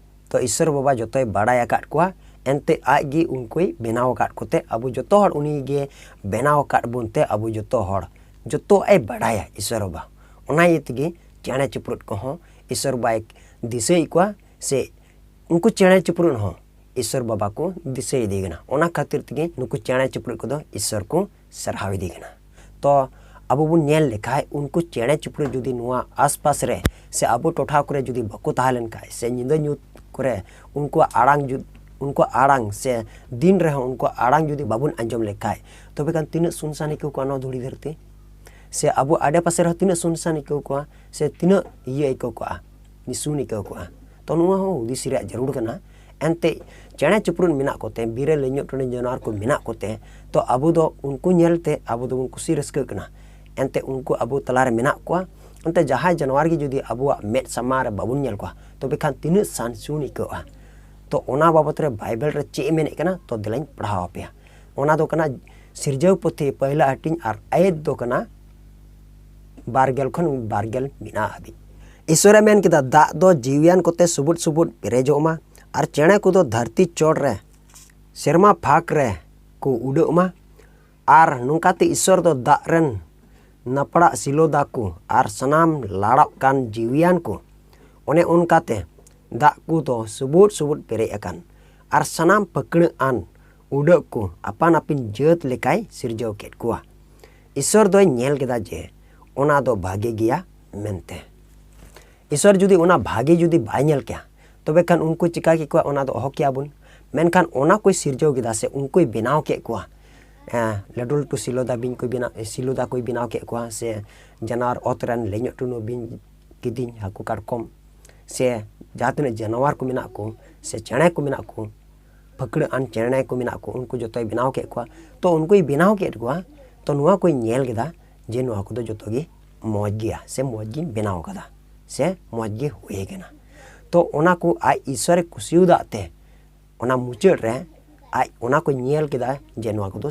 ᱛᱚ ᱤᱥᱥᱚᱨ ᱵᱟᱵᱟ ᱡᱚᱛᱚᱭ ᱵᱟᱲᱟᱭ ᱟᱠᱟᱫ ᱠᱚᱣᱟ᱾ ᱮᱱᱛᱮ ᱟᱡ ᱜᱮ ᱩᱱᱠᱩᱭ ᱵᱮᱱᱟᱣ ᱟᱠᱟᱫ ᱠᱚᱛᱮ ᱟᱵᱚ ᱡᱚᱛᱚ ᱦᱚᱲ ᱩᱱᱤ ᱜᱮ ᱵᱮᱱᱟᱣ ᱟᱠᱟᱫ ᱵᱚᱱ ᱛᱮ ᱟᱵᱚ ᱡᱚᱛᱚ ᱦᱚᱲ ᱡᱚᱛᱚ ᱟᱡ ᱵᱟᱲᱟᱭᱟ ᱤᱥᱥᱚᱨ ᱵᱟᱵᱟ᱾ ᱚᱱᱟ ᱤᱭᱟᱹ ᱛᱮᱜᱮ ᱪᱮᱬᱮ ᱪᱤᱯᱨᱩᱫ ᱠᱚᱦᱚᱸ ᱤᱥᱥᱚᱨ ᱵᱟᱵᱟᱭ ᱫᱤᱥᱟᱹᱭᱮᱫ ᱠᱚᱣᱟ, ᱥᱮ ᱩᱱᱠᱩ ᱪᱮᱬᱮ ᱪᱤᱯᱨᱩᱫ ᱦᱚᱸ ᱤᱥᱥᱚᱨ ᱵᱟᱵᱟ ᱠᱚ ᱫᱤᱥᱟᱹ ᱤᱫᱤ ᱠᱟᱱᱟ᱾ ᱚᱱᱟ ᱠᱷᱟᱹᱛᱤᱨ ᱛᱮᱜᱮ ᱱᱩᱠᱩ ᱪᱮᱬᱮ ᱪᱤᱯᱨᱩᱫ ᱠᱚᱫᱚ ᱤᱥᱥᱚᱨ ᱠᱚ ᱥᱟᱨᱦᱟᱣ ᱤᱫᱤ ᱠᱟᱱᱟ᱾ ᱛᱚ ᱟᱵᱚ ᱵᱚᱱ ᱧᱮᱞ ᱞᱮᱠᱷᱟᱡ, ᱩᱱᱠᱩ ᱪᱮᱬᱮ ᱪᱤᱯᱨᱩᱫ ᱡᱩᱫᱤ ᱱᱚᱣᱟ ᱟᱥᱯᱟᱥ ᱨᱮ ᱥᱮ ᱟᱵᱚ ᱴᱚᱴᱷᱟ ᱠᱚᱨᱮ ᱡᱩᱫᱤ ᱵᱟᱠᱚ ᱛᱟᱦᱮᱸ ᱞᱮᱱ ᱠᱷᱟᱡ, ᱥᱮ ᱧᱤᱫᱟᱹ ᱧᱩᱛ ᱠᱚᱨᱮ ᱩᱱᱠᱩᱣᱟᱜ ᱟᱲᱟᱝ ᱡᱩ-, ᱩᱱᱠᱩᱣᱟᱜ ᱟᱲᱟᱝ ᱥᱮ ᱫᱤᱱ ᱨᱮᱦᱚᱸ ᱩᱱᱠᱩᱣᱟᱜ ᱟᱲᱟᱝ ᱡᱩᱫᱤ ᱵᱟᱵᱚᱱ ᱟᱸᱡᱚᱢ ᱞᱮᱠᱷᱟᱡ, ᱛᱚᱵᱮ ᱠᱷᱟᱱ ᱛᱤᱱᱟᱹᱜ ᱥᱩᱱᱥᱟᱱ ᱟᱹᱭᱠᱟᱹᱣ ᱠᱚᱜᱼᱟ ᱱᱚᱣᱟ ᱫᱷᱩᱲᱤ ᱫᱷᱟᱹᱨᱛᱤ? ᱥᱮ ᱟᱵᱚ ᱟᱰᱮ ᱯᱟᱥᱮ ᱨᱮᱦᱚᱸ ᱛᱤᱱᱟᱹᱜ ᱥᱩᱱᱥᱟᱱ ᱟᱹᱭᱠᱟᱹᱣ ᱠᱚᱜᱼᱟ, ᱥᱮ ᱛᱤᱱᱟᱹᱜ ᱤᱭᱟᱹ ᱟᱹᱭᱠᱟᱹᱣ ᱠᱚᱜᱼᱟ, ᱱᱤᱥᱩᱱ ᱟᱹᱭᱠᱟᱹᱣ ᱠᱚᱜᱼᱟ? ᱛᱚ ᱱᱚᱣᱟ ᱦᱚᱸ ᱦᱩᱫᱤᱥ ᱨᱮᱭᱟᱜ ᱡᱟᱹᱨᱩᱲ ᱠᱟᱱᱟ᱾ ᱮᱱᱛᱮ ᱪᱮᱬᱮ ᱪᱤᱯᱨᱩᱫ ᱢᱮᱱᱟᱜ ᱠᱚᱛᱮ, ᱵᱤᱨ ᱨᱮ ᱞᱮᱧᱚᱜ ᱴᱟᱺᱰᱤ ᱡᱟᱱᱣᱟᱨ ᱠᱚ ᱢᱮᱱᱟᱜ ᱠᱚᱛᱮ, ᱛᱚ ᱟᱵᱚ ᱫᱚ ᱩᱱᱠᱩ ᱧᱮᱞᱛᱮ ᱟᱵᱚ ᱫᱚᱵᱚᱱ ᱠᱩᱥᱤ ᱨᱟᱹᱥᱠᱟᱹᱜ ᱠᱟᱱᱟ᱾ ᱮᱱᱛᱮ ᱩᱱᱠᱩ ᱟᱵᱚ ᱛᱟᱞᱟᱨᱮ ᱢᱮᱱᱟᱜ ᱠᱚᱣᱟ᱾ ᱮᱱᱛᱮ ᱡᱟᱦᱟᱸᱭ ᱡᱟᱱᱣᱟᱨ ᱜᱮ ᱡᱩᱫᱤ ᱟᱵᱚᱣᱟᱜ ᱢᱮᱫ ᱥᱟᱢᱟᱝ ᱨᱮ ᱵᱟᱵᱚᱱ ᱧᱮᱞ ᱠᱚᱣᱟ, ᱛᱚᱵᱮ ᱠᱷᱟᱱ ᱛᱤᱱᱟᱹᱜ ᱥᱟᱱᱥᱩᱱ ᱟᱹᱭᱠᱟᱹᱜᱼᱟ? ᱛᱚ ᱚᱱᱟ ᱵᱟᱵᱚᱛ ᱨᱮ ᱵᱟᱭᱵᱮᱞ ᱨᱮ ᱪᱮᱫ ᱮ ᱢᱮᱱᱮᱫ ᱠᱟᱱᱟ, ᱛᱚ ᱫᱮᱞᱟᱧ ᱯᱟᱲᱦᱟᱣ ᱟᱯᱮᱭᱟ᱾ ᱚᱱᱟ ᱫᱚ ᱠᱟᱱᱟ ᱥᱤᱨᱡᱟᱹᱣ ᱯᱩᱛᱷᱤ ᱯᱟᱹᱦᱤᱞᱟ ᱦᱟᱹᱴᱤᱧ ᱟᱨ ᱟᱭᱮᱛ ᱫᱚ ᱠᱟᱱᱟ ᱵᱟᱨ ᱜᱮᱞ ᱠᱷᱚᱱ ᱵᱟᱨ ᱜᱮᱞ ᱢᱮᱱᱟᱜ ᱦᱟᱹᱵᱤᱡ᱾ ᱤᱥᱚᱨᱮ ᱢᱮᱱ ᱠᱮᱫᱟ, "ᱫᱟᱜ ᱫᱚ ᱡᱤᱣᱤᱭᱟᱱ ᱠᱚᱛᱮ ᱥᱩᱵᱩᱫ ᱥᱩᱵᱩᱫ ᱯᱮᱨᱮᱡᱚᱜ ᱢᱟ, ᱟᱨ ᱪᱮᱬᱮ ᱠᱚᱫᱚ ᱫᱷᱟᱹᱨᱛᱤ ᱪᱚᱴ ᱨᱮ ᱥᱮᱨᱢᱟ ᱯᱷᱟᱸᱠ ᱨᱮ ᱠᱚ ᱩᱰᱟᱹᱜ ᱢᱟ᱾ ᱟᱨ ᱱᱚᱝᱠᱟᱛᱮ ᱤᱥᱚᱨ ᱫᱚ ᱫᱟᱜ ᱨᱮᱱ ᱱᱟᱯᱲᱟᱜ ᱥᱤᱞᱳᱫᱟ ᱠᱚ ᱟᱨ ᱥᱟᱱᱟᱢ ᱞᱟᱲᱟᱜ ᱠᱟᱱ ᱡᱤᱣᱤᱭᱟᱱ ᱠᱚ, ᱚᱱᱮ ᱚᱱᱠᱟᱛᱮ ᱫᱟᱜ ᱠᱚ ᱫᱚ ᱥᱩᱵᱩᱫ ᱥᱩᱵᱩᱫ ᱯᱮᱨᱮᱡ ᱟᱠᱟᱱ ᱟᱨ ᱥᱟᱱᱟᱢ ᱯᱷᱟᱹᱠᱲᱟᱹᱜ ᱟᱱ ᱩᱰᱟᱹᱜ ᱠᱚ ᱟᱯᱟᱱ ᱟᱹᱯᱤᱱ ᱡᱟᱹᱛ ᱞᱮᱠᱟᱭ ᱥᱤᱨᱡᱟᱹᱣ ᱠᱮᱫ ᱠᱚᱣᱟ᱾ ᱤᱥᱚᱨ ᱫᱚᱭ ᱧᱮᱞ ᱠᱮᱫᱟ ᱡᱮ ᱚᱱᱟ ᱫᱚ ᱵᱷᱟᱜᱮ ᱜᱮᱭᱟ ᱢᱮᱱᱛᱮ᱾ ᱤᱥᱚᱨ ᱡᱩᱫᱤ ᱚᱱᱟ ᱵᱷᱟᱜᱮ ᱡᱩᱫᱤ ᱵᱟᱭ ᱧᱮᱞ ᱠᱮᱭᱟ, ᱛᱚᱵᱮ ᱠᱷᱟᱱ ᱩᱱᱠᱩ ᱪᱤᱠᱟ ᱠᱮ ᱠᱚᱣᱟ ᱚᱱᱟ ᱫᱚ ᱚᱦᱚ ᱠᱮᱭᱟ ᱵᱚᱱ᱾ ᱢᱮᱱᱠᱷᱟᱱ ᱚᱱᱟ ᱠᱚᱭ ᱥᱤᱨᱡᱟᱹᱣ ᱠᱮᱫᱟ ᱥᱮ ᱩᱱᱠᱩᱭ ᱵᱮᱱᱟᱣ ᱠᱮᱫ ᱠᱚᱣᱟ, ᱮᱸ, ᱞᱟᱹᱴᱩ ᱞᱟᱹᱴᱩ ᱥᱤᱞᱳᱫᱟ ᱵᱤᱧ ᱠᱚᱭ ᱵᱮᱱᱟᱣ, ᱥᱤᱞᱳᱫᱟ ᱠᱚᱭ ᱵᱮᱱᱟᱣ ᱠᱮᱫ ᱠᱚᱣᱟ, ᱥᱮ ᱡᱟᱱᱣᱟᱨ ᱚᱛ ᱨᱮᱱ ᱞᱮᱧᱚᱜ ᱴᱩᱱᱩ ᱵᱤᱧ, ᱠᱤᱫᱤᱧ, ᱦᱟᱹᱠᱩ, ᱠᱟᱴᱠᱚᱢ, ᱥᱮ ᱡᱟᱦᱟᱸ ᱛᱤᱱᱟᱹᱜ ᱡᱟᱱᱣᱟᱨ ᱠᱚ ᱢᱮᱱᱟᱜ ᱠᱚ ᱥᱮ ᱪᱮᱬᱮ ᱠᱚ ᱢᱮᱱᱟᱜ ᱠᱚ, ᱯᱷᱟᱹᱠᱲᱟᱹᱜ ᱟᱱ ᱪᱮᱬᱮ ᱠᱚ ᱢᱮᱱᱟᱜ ᱠᱚ, ᱩᱱᱠᱩ ᱡᱚᱛᱚᱭ ᱵᱮᱱᱟᱣ ᱠᱮᱫ ᱠᱚᱣᱟ᱾ ᱛᱚ ᱩᱱᱠᱩᱭ ᱵᱮᱱᱟᱣ ᱠᱮᱫ ᱠᱚᱣᱟ, ᱛᱚ ᱱᱚᱣᱟ ᱠᱚᱭ ᱧᱮᱞ ᱠᱮᱫᱟ ᱡᱮ ᱱᱚᱣᱟ ᱠᱚᱫᱚ ᱡᱚᱛᱚ ᱜᱮ ᱢᱚᱡᱽ ᱜᱮᱭᱟ ᱥᱮ ᱢᱚᱡᱽ ᱜᱤᱧ ᱵᱮᱱᱟᱣ ᱠᱟᱫᱟ ᱥᱮ ᱢᱚᱡᱽ ᱜᱮ ᱦᱩᱭ ᱠᱟᱱᱟ᱾ ᱛᱚ ᱚᱱᱟ ᱠᱚ ᱟᱡ ᱤᱥᱚᱨᱮ ᱠᱩᱥᱤᱣᱟᱫᱟᱜ ᱛᱮ ᱚᱱᱟ ᱢᱩᱪᱟᱹᱫ ᱨᱮ ᱟᱡ ᱚᱱᱟ ᱠᱚ ᱧᱮᱞ ᱠᱮᱫᱟ ᱡᱮ ᱱᱚᱣᱟ ᱠᱚᱫᱚ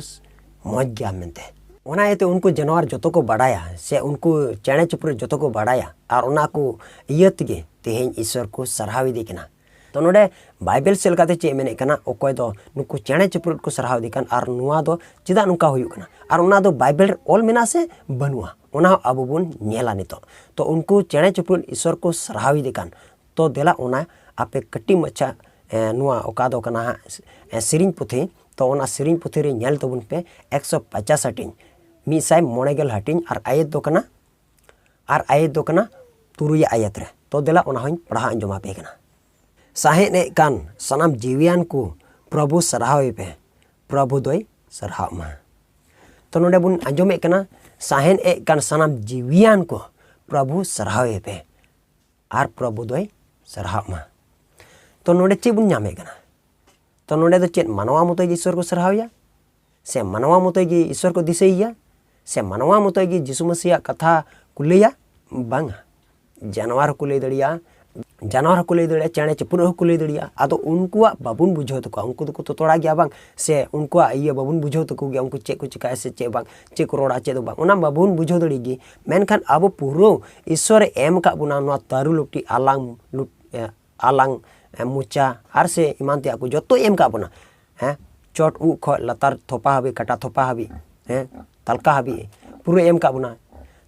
ᱢᱚᱡᱽ ᱜᱮᱭᱟ ᱢᱮᱱᱛᱮ᱾ ᱚᱱᱟ ᱤᱭᱟᱹᱛᱮ ᱩᱱᱠᱩ ᱡᱟᱱᱣᱟᱨ ᱡᱚᱛᱚ ᱠᱚ ᱵᱟᱰᱟᱭᱟ ᱥᱮ ᱩᱱᱠᱩ ᱪᱮᱬᱮ ᱪᱤᱯᱨᱩᱫ ᱡᱚᱛᱚ ᱠᱚ ᱵᱟᱰᱟᱭᱟ, ᱟᱨ ᱚᱱᱟ ᱠᱚ ᱤᱭᱟᱹ ᱛᱮᱜᱮ ᱛᱮᱦᱮᱧ ᱤᱥᱚᱨ ᱠᱚ ᱥᱟᱨᱦᱟᱣ ᱤᱫᱤ ᱠᱟᱱᱟ᱾ ᱛᱚ ᱱᱚᱰᱮ ᱵᱟᱭᱵᱮᱞ ᱥᱮᱫ ᱞᱮᱠᱟᱛᱮ ᱪᱮᱫ ᱮ ᱢᱮᱱᱮᱫ ᱠᱟᱱᱟ, ᱚᱠᱚᱭ ᱫᱚ ᱱᱩᱠᱩ ᱪᱮᱬᱮ ᱪᱤᱯᱨᱩᱫ ᱠᱚ ᱥᱟᱨᱦᱟᱣ ᱤᱫᱤ ᱠᱟᱱ, ᱟᱨ ᱱᱚᱣᱟ ᱫᱚ ᱪᱮᱫᱟᱜ ᱱᱚᱝᱠᱟ ᱦᱩᱭᱩᱜ ᱠᱟᱱᱟ, ᱟᱨ ᱚᱱᱟ ᱫᱚ ᱵᱟᱭᱵᱮᱞ ᱨᱮ ᱚᱞ ᱢᱮᱱᱟᱜᱼᱟ ᱥᱮ ᱵᱟᱹᱱᱩᱜᱼᱟ, ᱚᱱᱟ ᱦᱚᱸ ᱟᱵᱚ ᱵᱚᱱ ᱧᱮᱞᱟ ᱱᱤᱛᱚᱜ᱾ ᱛᱚ ᱩᱱᱠᱩ ᱪᱮᱬᱮ ᱪᱤᱯᱨᱩᱫ ᱤᱥᱚᱨ ᱠᱚ ᱥᱟᱨᱦᱟᱣ ᱤᱫᱤ ᱠᱟᱱ, ᱛᱚ ᱫᱮᱞᱟ ᱚᱱᱟ ᱟᱯᱮ ᱠᱟᱹᱴᱤᱡ ᱢᱟᱪᱷᱟ, ᱮ, ᱱᱚᱣᱟ ᱚᱠᱟ ᱫᱚ ᱠᱟᱱᱟ ᱦᱟᱸᱜ, ᱮ, ᱥᱮᱨᱮᱧ ᱯᱩᱛᱷᱤ, ᱛᱚ ᱚᱱᱟ ᱥᱮᱨᱮᱧ ᱯᱩᱛᱷᱤ ᱨᱮ ᱧᱮᱞ ᱛᱟᱵᱚᱱ ᱯᱮ ᱮᱠᱥᱚ ᱯᱚᱪᱟᱥ ᱦᱟᱹᱴᱤᱧ, ᱢᱤᱫ ᱥᱟᱭ ᱢᱚᱬᱮ ᱜᱮᱞ ᱦᱟᱹᱴᱤᱧ, ᱟᱨ ᱟᱭᱮᱛ ᱫᱚ ᱠᱟᱱᱟ, ᱟᱨ ᱟᱭᱮᱛ ᱫᱚ ᱠᱟᱱᱟ ᱛᱩᱨᱩᱭ ᱟᱭᱮᱛ ᱨᱮ᱾ ᱛᱚ ᱫᱮᱞᱟ ᱚᱱᱟ ᱦᱚᱸᱧ ᱯᱟᱲᱦᱟᱣ ᱟᱸᱡᱚᱢ ᱟᱯᱮ ᱠᱟᱱᱟ᱾ ᱥᱟᱦᱮᱫ ᱮᱫ ᱠᱟᱱ ᱥᱟᱱᱟᱢ ᱡᱤᱣᱤᱭᱟᱱ ᱠᱚ ᱯᱨᱚᱵᱷᱩ ᱥᱟᱨᱦᱟᱣ ᱮ ᱯᱮ, ᱯᱨᱚᱵᱷᱩ ᱫᱚᱭ ᱥᱟᱨᱦᱟᱣ ᱢᱟ᱾ ᱛᱚ ᱱᱚᱰᱮ ᱵᱚᱱ ᱟᱸᱡᱚᱢᱮᱫ ᱠᱟᱱᱟ, ᱥᱟᱦᱮᱫ ᱮᱫ ᱠᱟᱱ ᱥᱟᱱᱟᱢ ᱡᱤᱣᱤᱭᱟᱱ ᱠᱚ ᱯᱨᱚᱵᱷᱩ ᱥᱟᱨᱦᱟᱣ ᱮ ᱯᱮ, ᱟᱨ ᱯᱨᱚᱵᱷᱩ ᱫᱚᱭ ᱥᱟᱨᱦᱟᱣ ᱢᱟ᱾ ᱛᱚ ᱱᱚᱰᱮ ᱪᱮᱫ ᱵᱚᱱ ᱧᱟᱢᱮᱫ ᱠᱟᱱᱟ? ᱛᱚ ᱱᱚᱰᱮ ᱫᱚ ᱪᱮᱫ ᱢᱟᱱᱣᱟ ᱢᱚᱛᱚ ᱜᱮ ᱤᱥᱚᱨ ᱠᱚ ᱥᱟᱨᱦᱟᱣᱮᱭᱟ? ᱥᱮ ᱢᱟᱱᱣᱟ ᱢᱚᱛᱚ ᱜᱮ ᱤᱥᱚᱨ ᱠᱚ ᱫᱤᱥᱟᱹᱭᱮᱭᱟ? ᱥᱮ ᱢᱟᱱᱣᱟ ᱢᱚᱛᱚ ᱜᱮ ᱡᱤᱥᱩ ᱢᱟᱹᱥᱤᱭᱟᱜ ᱠᱟᱛᱷᱟ ᱠᱚ ᱞᱟᱹᱭᱟ? ᱵᱟᱝᱟ᱾ ᱡᱟᱱᱣᱟᱨ ᱦᱚᱸᱠᱚ ᱞᱟᱹᱭ ᱫᱟᱲᱮᱭᱟᱜᱼᱟ, ᱡᱟᱱᱣᱟᱨ ᱦᱚᱸᱠᱚ ᱞᱟᱹᱭ ᱫᱟᱲᱮᱭᱟᱜᱼᱟ, ᱪᱮᱬᱮ ᱪᱤᱯᱨᱩᱫ ᱦᱚᱸᱠᱚ ᱞᱟᱹᱭ ᱫᱟᱲᱮᱭᱟᱜᱼᱟ᱾ ᱟᱫᱚ ᱩᱱᱠᱩᱣᱟᱜ ᱵᱟᱵᱚᱱ ᱵᱩᱡᱷᱟᱹᱣ ᱛᱟᱠᱚᱣᱟ, ᱩᱱᱠᱩ ᱫᱚᱠᱚ ᱛᱚᱛᱚᱲᱟ ᱜᱮᱭᱟ ᱵᱟᱝ, ᱥᱮ ᱩᱱᱠᱩᱣᱟᱜ ᱤᱭᱟᱹ ᱵᱟᱵᱚᱱ ᱵᱩᱡᱷᱟᱹᱣ ᱛᱟᱠᱚ ᱜᱮᱭᱟ, ᱩᱱᱠᱩ ᱪᱮᱫ ᱠᱚ ᱪᱤᱠᱟᱹᱭᱟ ᱥᱮ ᱪᱮᱫ ᱵᱟᱝ, ᱪᱮᱫ ᱠᱚ ᱨᱚᱲᱟ ᱪᱮᱫ ᱫᱚ ᱵᱟᱝ, ᱚᱱᱟ ᱵᱟᱵᱚᱱ ᱵᱩᱡᱷᱟᱹᱣ ᱫᱟᱲᱮᱭᱟᱜ ᱜᱮ᱾ ᱢᱮᱱᱠᱷᱟᱱ ᱟᱵᱚ ᱯᱩᱨᱟᱹ ᱤᱥᱥᱚᱨᱮ ᱮᱢ ᱟᱠᱟᱫ ᱵᱚᱱᱟ ᱱᱚᱣᱟ ᱛᱟᱹᱨᱩ ᱞᱩᱴᱤ, ᱟᱞᱟᱝ ᱞᱩᱴ-, ᱮ, ᱟᱞᱟᱝ, ᱮ, ᱢᱚᱪᱟ ᱟᱨ ᱥᱮ ᱮᱢᱟᱱ ᱛᱮᱭᱟᱜ ᱠᱚ ᱡᱚᱛᱚᱭ ᱮᱢ ᱟᱠᱟᱫ ᱵᱚᱱᱟ᱾ ᱦᱮᱸ, ᱪᱚᱴ ᱩᱵ ᱠᱷᱚᱱ ᱞᱟᱛᱟᱨ ᱛᱷᱚᱯᱟ ᱦᱟᱹᱵᱤᱡ, ᱠᱟᱴᱟ ᱛᱷᱚᱯᱟ ᱦᱟᱹᱵᱤᱡ, ᱦᱮᱸ, ᱛᱟᱞᱠᱟ ᱦᱟᱹᱵᱤᱡ ᱯᱩᱨᱟᱹ ᱮᱢ ᱟᱠᱟᱫ ᱵᱚᱱᱟ᱾